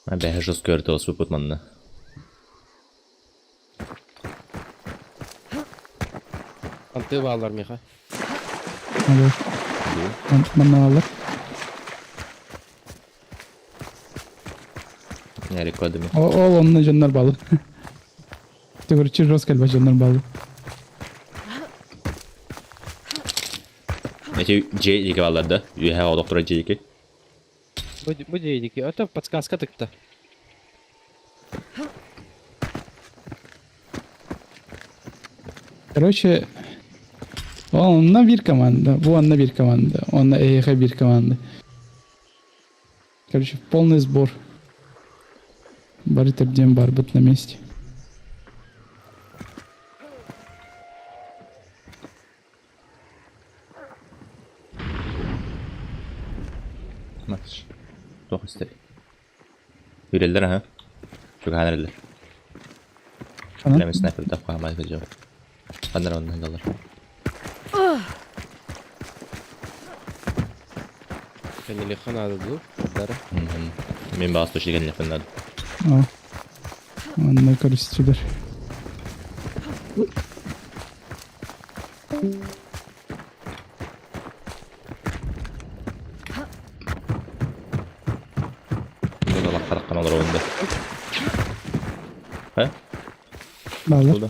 Бэһэ жестко өртө манна. Анты баалар миха. Манна алар. Эрик кодами. Ол онно дьоннор балы. Төгүрүччү жестко элбэх дьоннор балы. Эти дьиэ диэки бааллар да? Үөһээ олох турар дьиэ диэки. Бу дьиэ диэки. Ото подсказка тыкта. Короче, онно биир команда, бу онно биир команда, онно эһиэхэ биир команда. Короче, полный сбор. Бары төрдүөн барбыт на месте. Матч. Туох истэр. Үрэллэр аха. Чугаһаан эрэллэр. Ханан? Прямо снайпердаах хаамаат сылдьабын. Ханна эрэ онно сылдьаллар. Кэннилиэххэ наада дуу? Дара. Мин баҕас точно кэннилиэхпин наада. О. Онно көрүстүлэр. Мин хараххан олоробун да. Э? Баалар. Туда.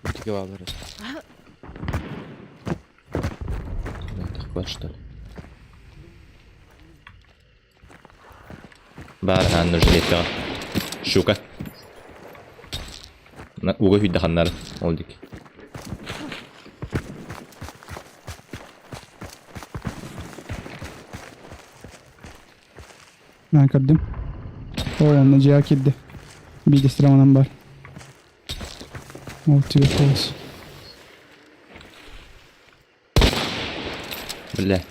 Итигэ баалар. Так что ли? Баар хааннар жилеттэҕэ. Щука. Уга хүйдэ ханнар ол дик. Мен көрдүм. Ол онно дьиэҕэ киирдэ. Биирдэстэрэ онон бар. Ол түгэх холос. Бля.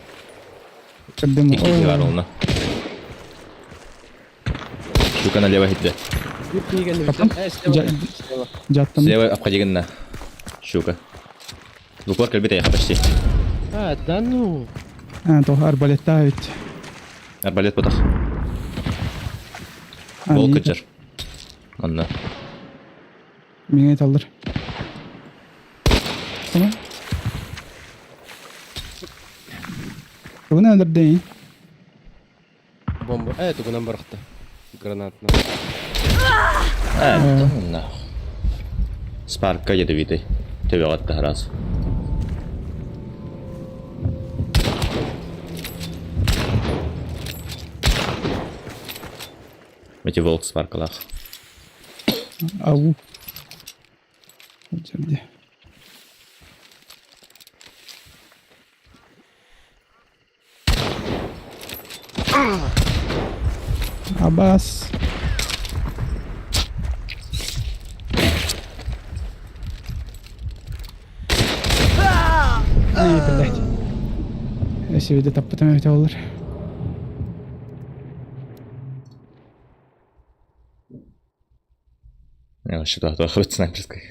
Көрдүм. Икки киһи баар онно. Щука налево хитде. Капан? Дьааттан. Слева обходи гынна. Щука. В упор кэлбит эйэхэ почти. А, да ну. А, то арбалеттаах эбит. Арбалет потах. Волк кыдьар. Онно. Миңе таллар. Tamam. Тугун өлөрдөй? Бомба. Э, тугунан бырахта. Гранатна. А, да нахуй. Спарка ядовитый. Төбөҕө раз. Эти волк спаркалах. Ау. Где? Абас. Ай, блядь. Өсүбүдэ таппытым эбитэ буоллар. Вообще снайперской.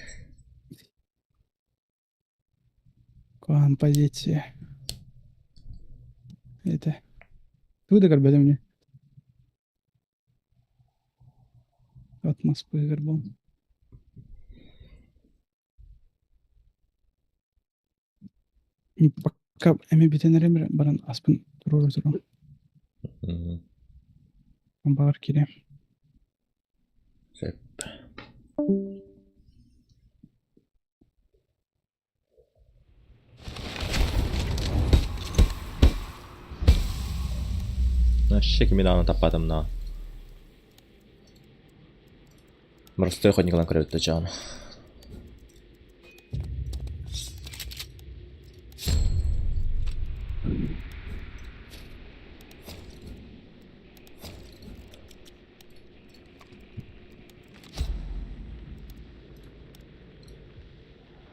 Куан позиция. Это. Тугу да көрбөтүм мне. От Москвы горбом. Пока эми бүтэн эрэ баран аспын туруору турам. Баар кире. Сөп. Вообще кими даҕаны таппатым на. Простой охотник көрөбүт да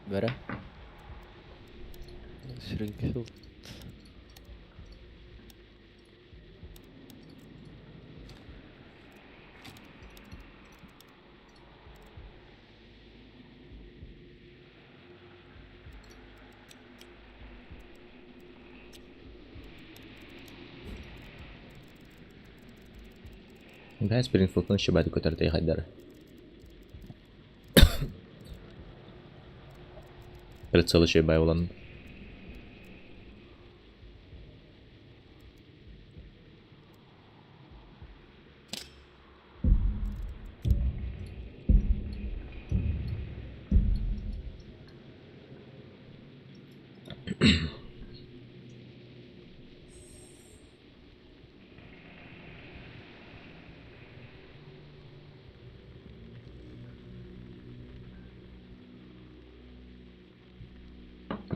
Бәрә. Springfield. Бää Springfield'ын шибати көтөртей хайдары. Прицел еще бай улан.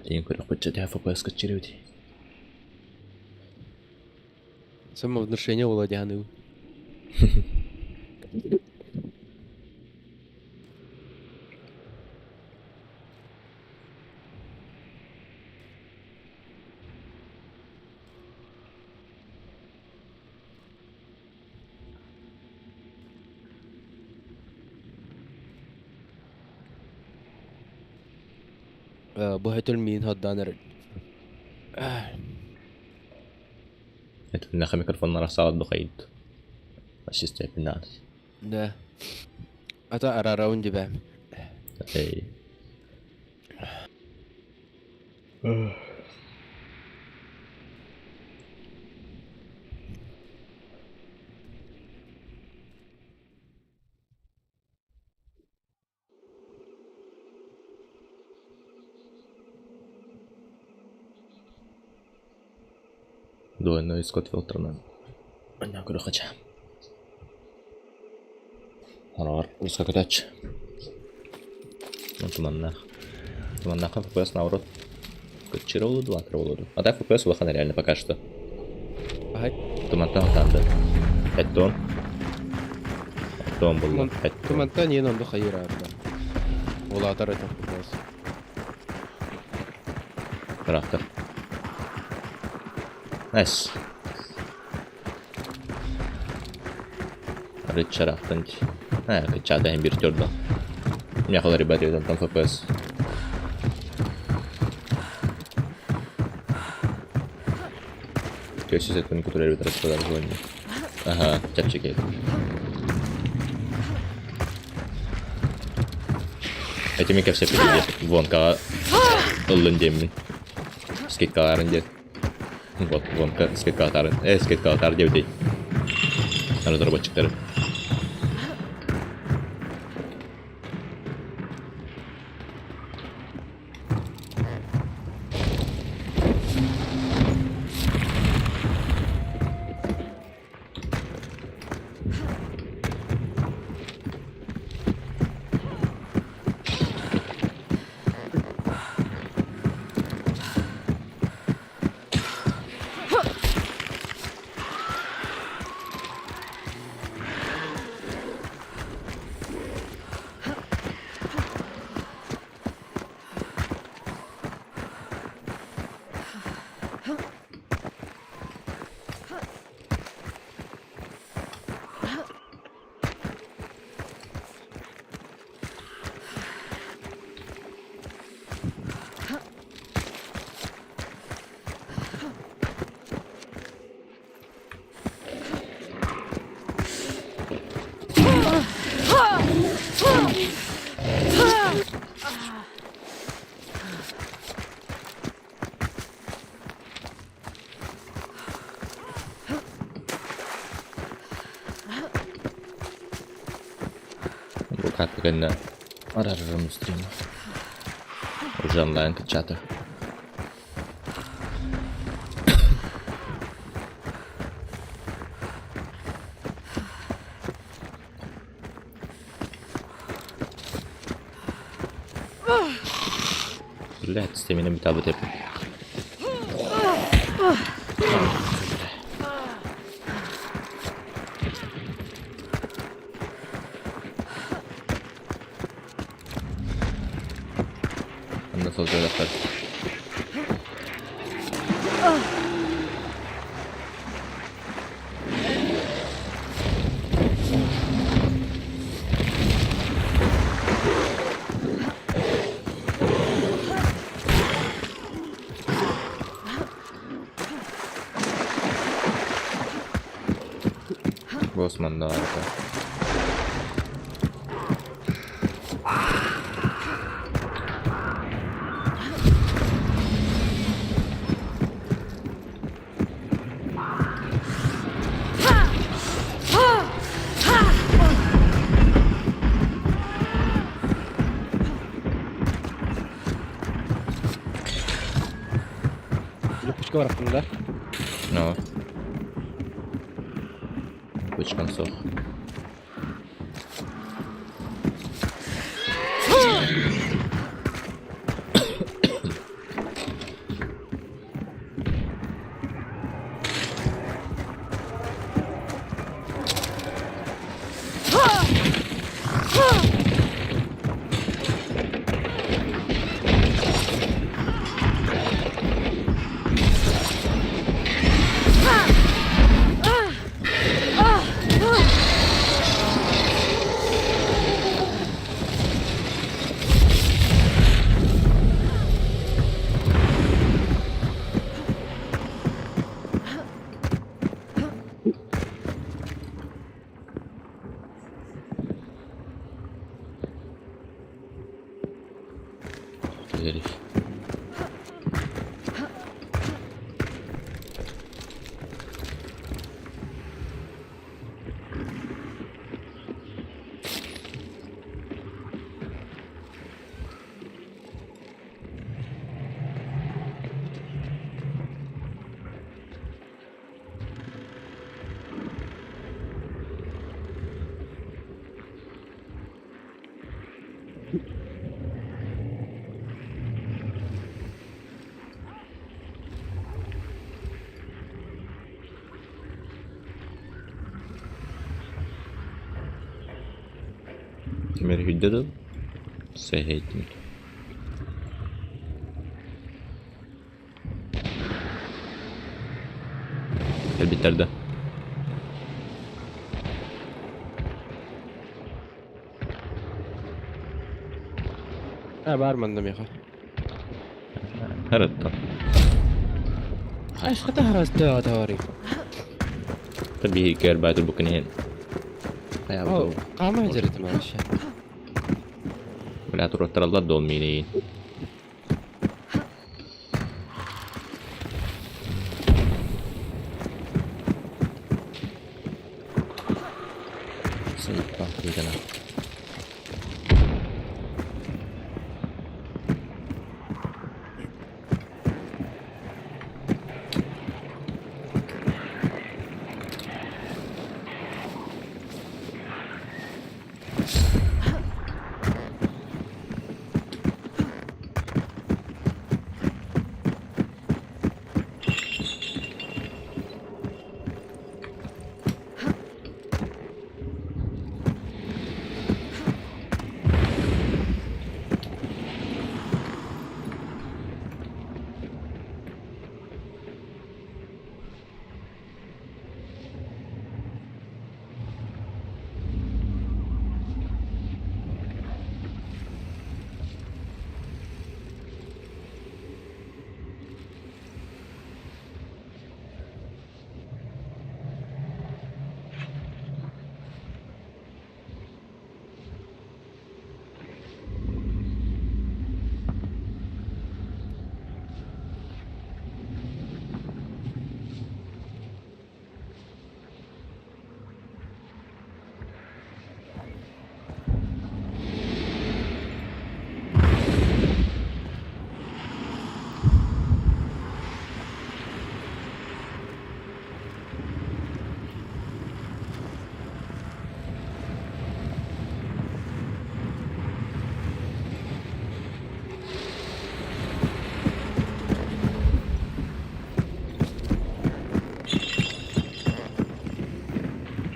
Тиийэн көрөхпүт чэ төһө FPS кыччырыбыт. Самовнушение Володяны. Бу өтөл миин hodдаан эрэр. Этиннэхэ микрофоннара саалат бухайд. Ассистепинаа. Да. Ата арараун дибэ. Эй. Двойной исход фильтрынан. Анна көрөхөчө. Хороҕор высокотач. Туманнаах. Туманнаахха FPS наоборот кыччыра буолуо улаатара буолуо А так FPS улахан реально пока что. Аһай. Тумантан хатаанды. Эттон. Оттон булла. Эттон. Тумантан иэн онду хайыр аарда. Улаатар этэ FPS. Трактор. Nice. Рычарахтан кыччаата иһин биир төрдө. Миэхэ ребят там FPS. Төссүс өттүн кутурар эбит распадарживание. Ага, чэпчэки. Этими кэпсэппит Вонкаҕа ыллын диэммин. Скидкалаарын диэн. Вот, Вонка скидкалатаарын. Скидкалатаар диэбитий. Разработчиктары. Бу карта кэннэ араарарым стрима. Уже онлайн кыччаата. Блядь, стамина метабот Онно сылдьыахтар. Босман да Липучка барахтым да? Ну. Липучкам суох. Түһэрий. Ким эрэ дуу? Сэһэйтим. Кэлбиттэр да? А, бар манна миэхэ. Хараттан. Айхата харастыа товари. Таби кэр баатыр букин иһин. О, хаама дьарытым вообще. Бля, туруоттараллар да ол миинейин. Сайыппа, кыытана.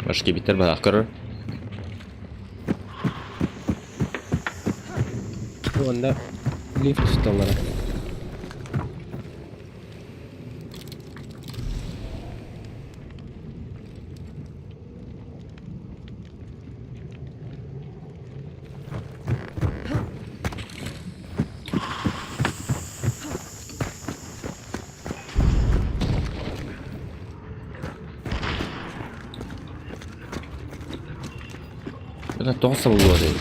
Башки биттер баах көрөр. Уонна лифт туталлара. Бля, тоҕо сабыллуо дии.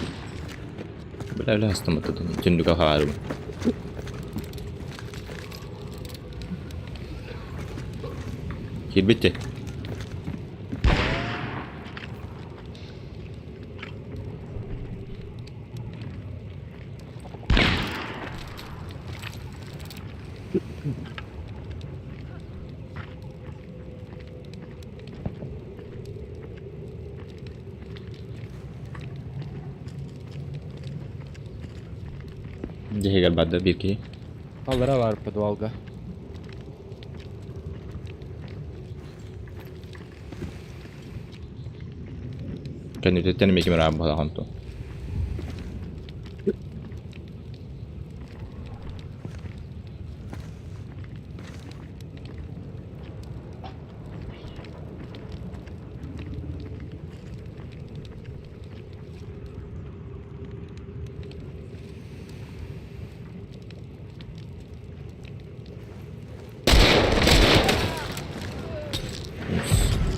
Бля, бля, астыммытын. Түннүкэ хаарым. Киирбитти. Дьиһигэр барда биир киһи. Аллара бар подвалга. Кэннититтэн эмиэ ким эрэ буолаҕын ту.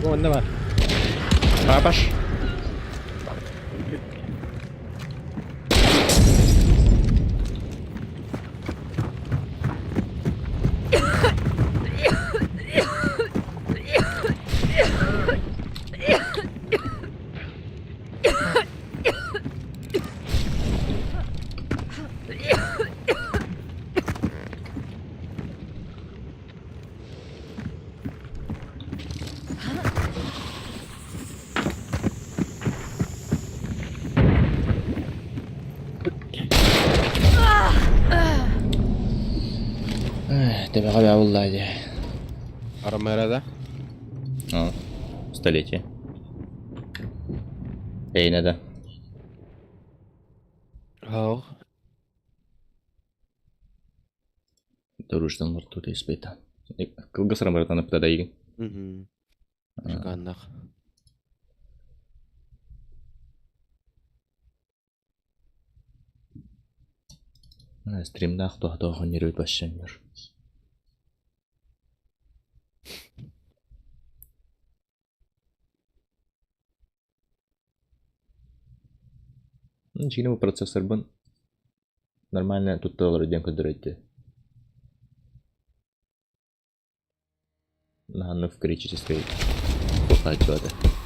Уонна бар. Папаш. Тэбэҕэ бээ буллаа дии. Ромеро да? А, столетие. Эйнэ да. Һоох. Дорождан мортута испэта. Кылгас ромеро ыпта да игин. Мгм. Шиканнах. Стримнаах туһатоох өннөрүбүт бассаннар. Дьиҥэ бу процессорбын нормально тутта олорор диэн көрдөрөйдө. Наһаа в критическай туохааччылата.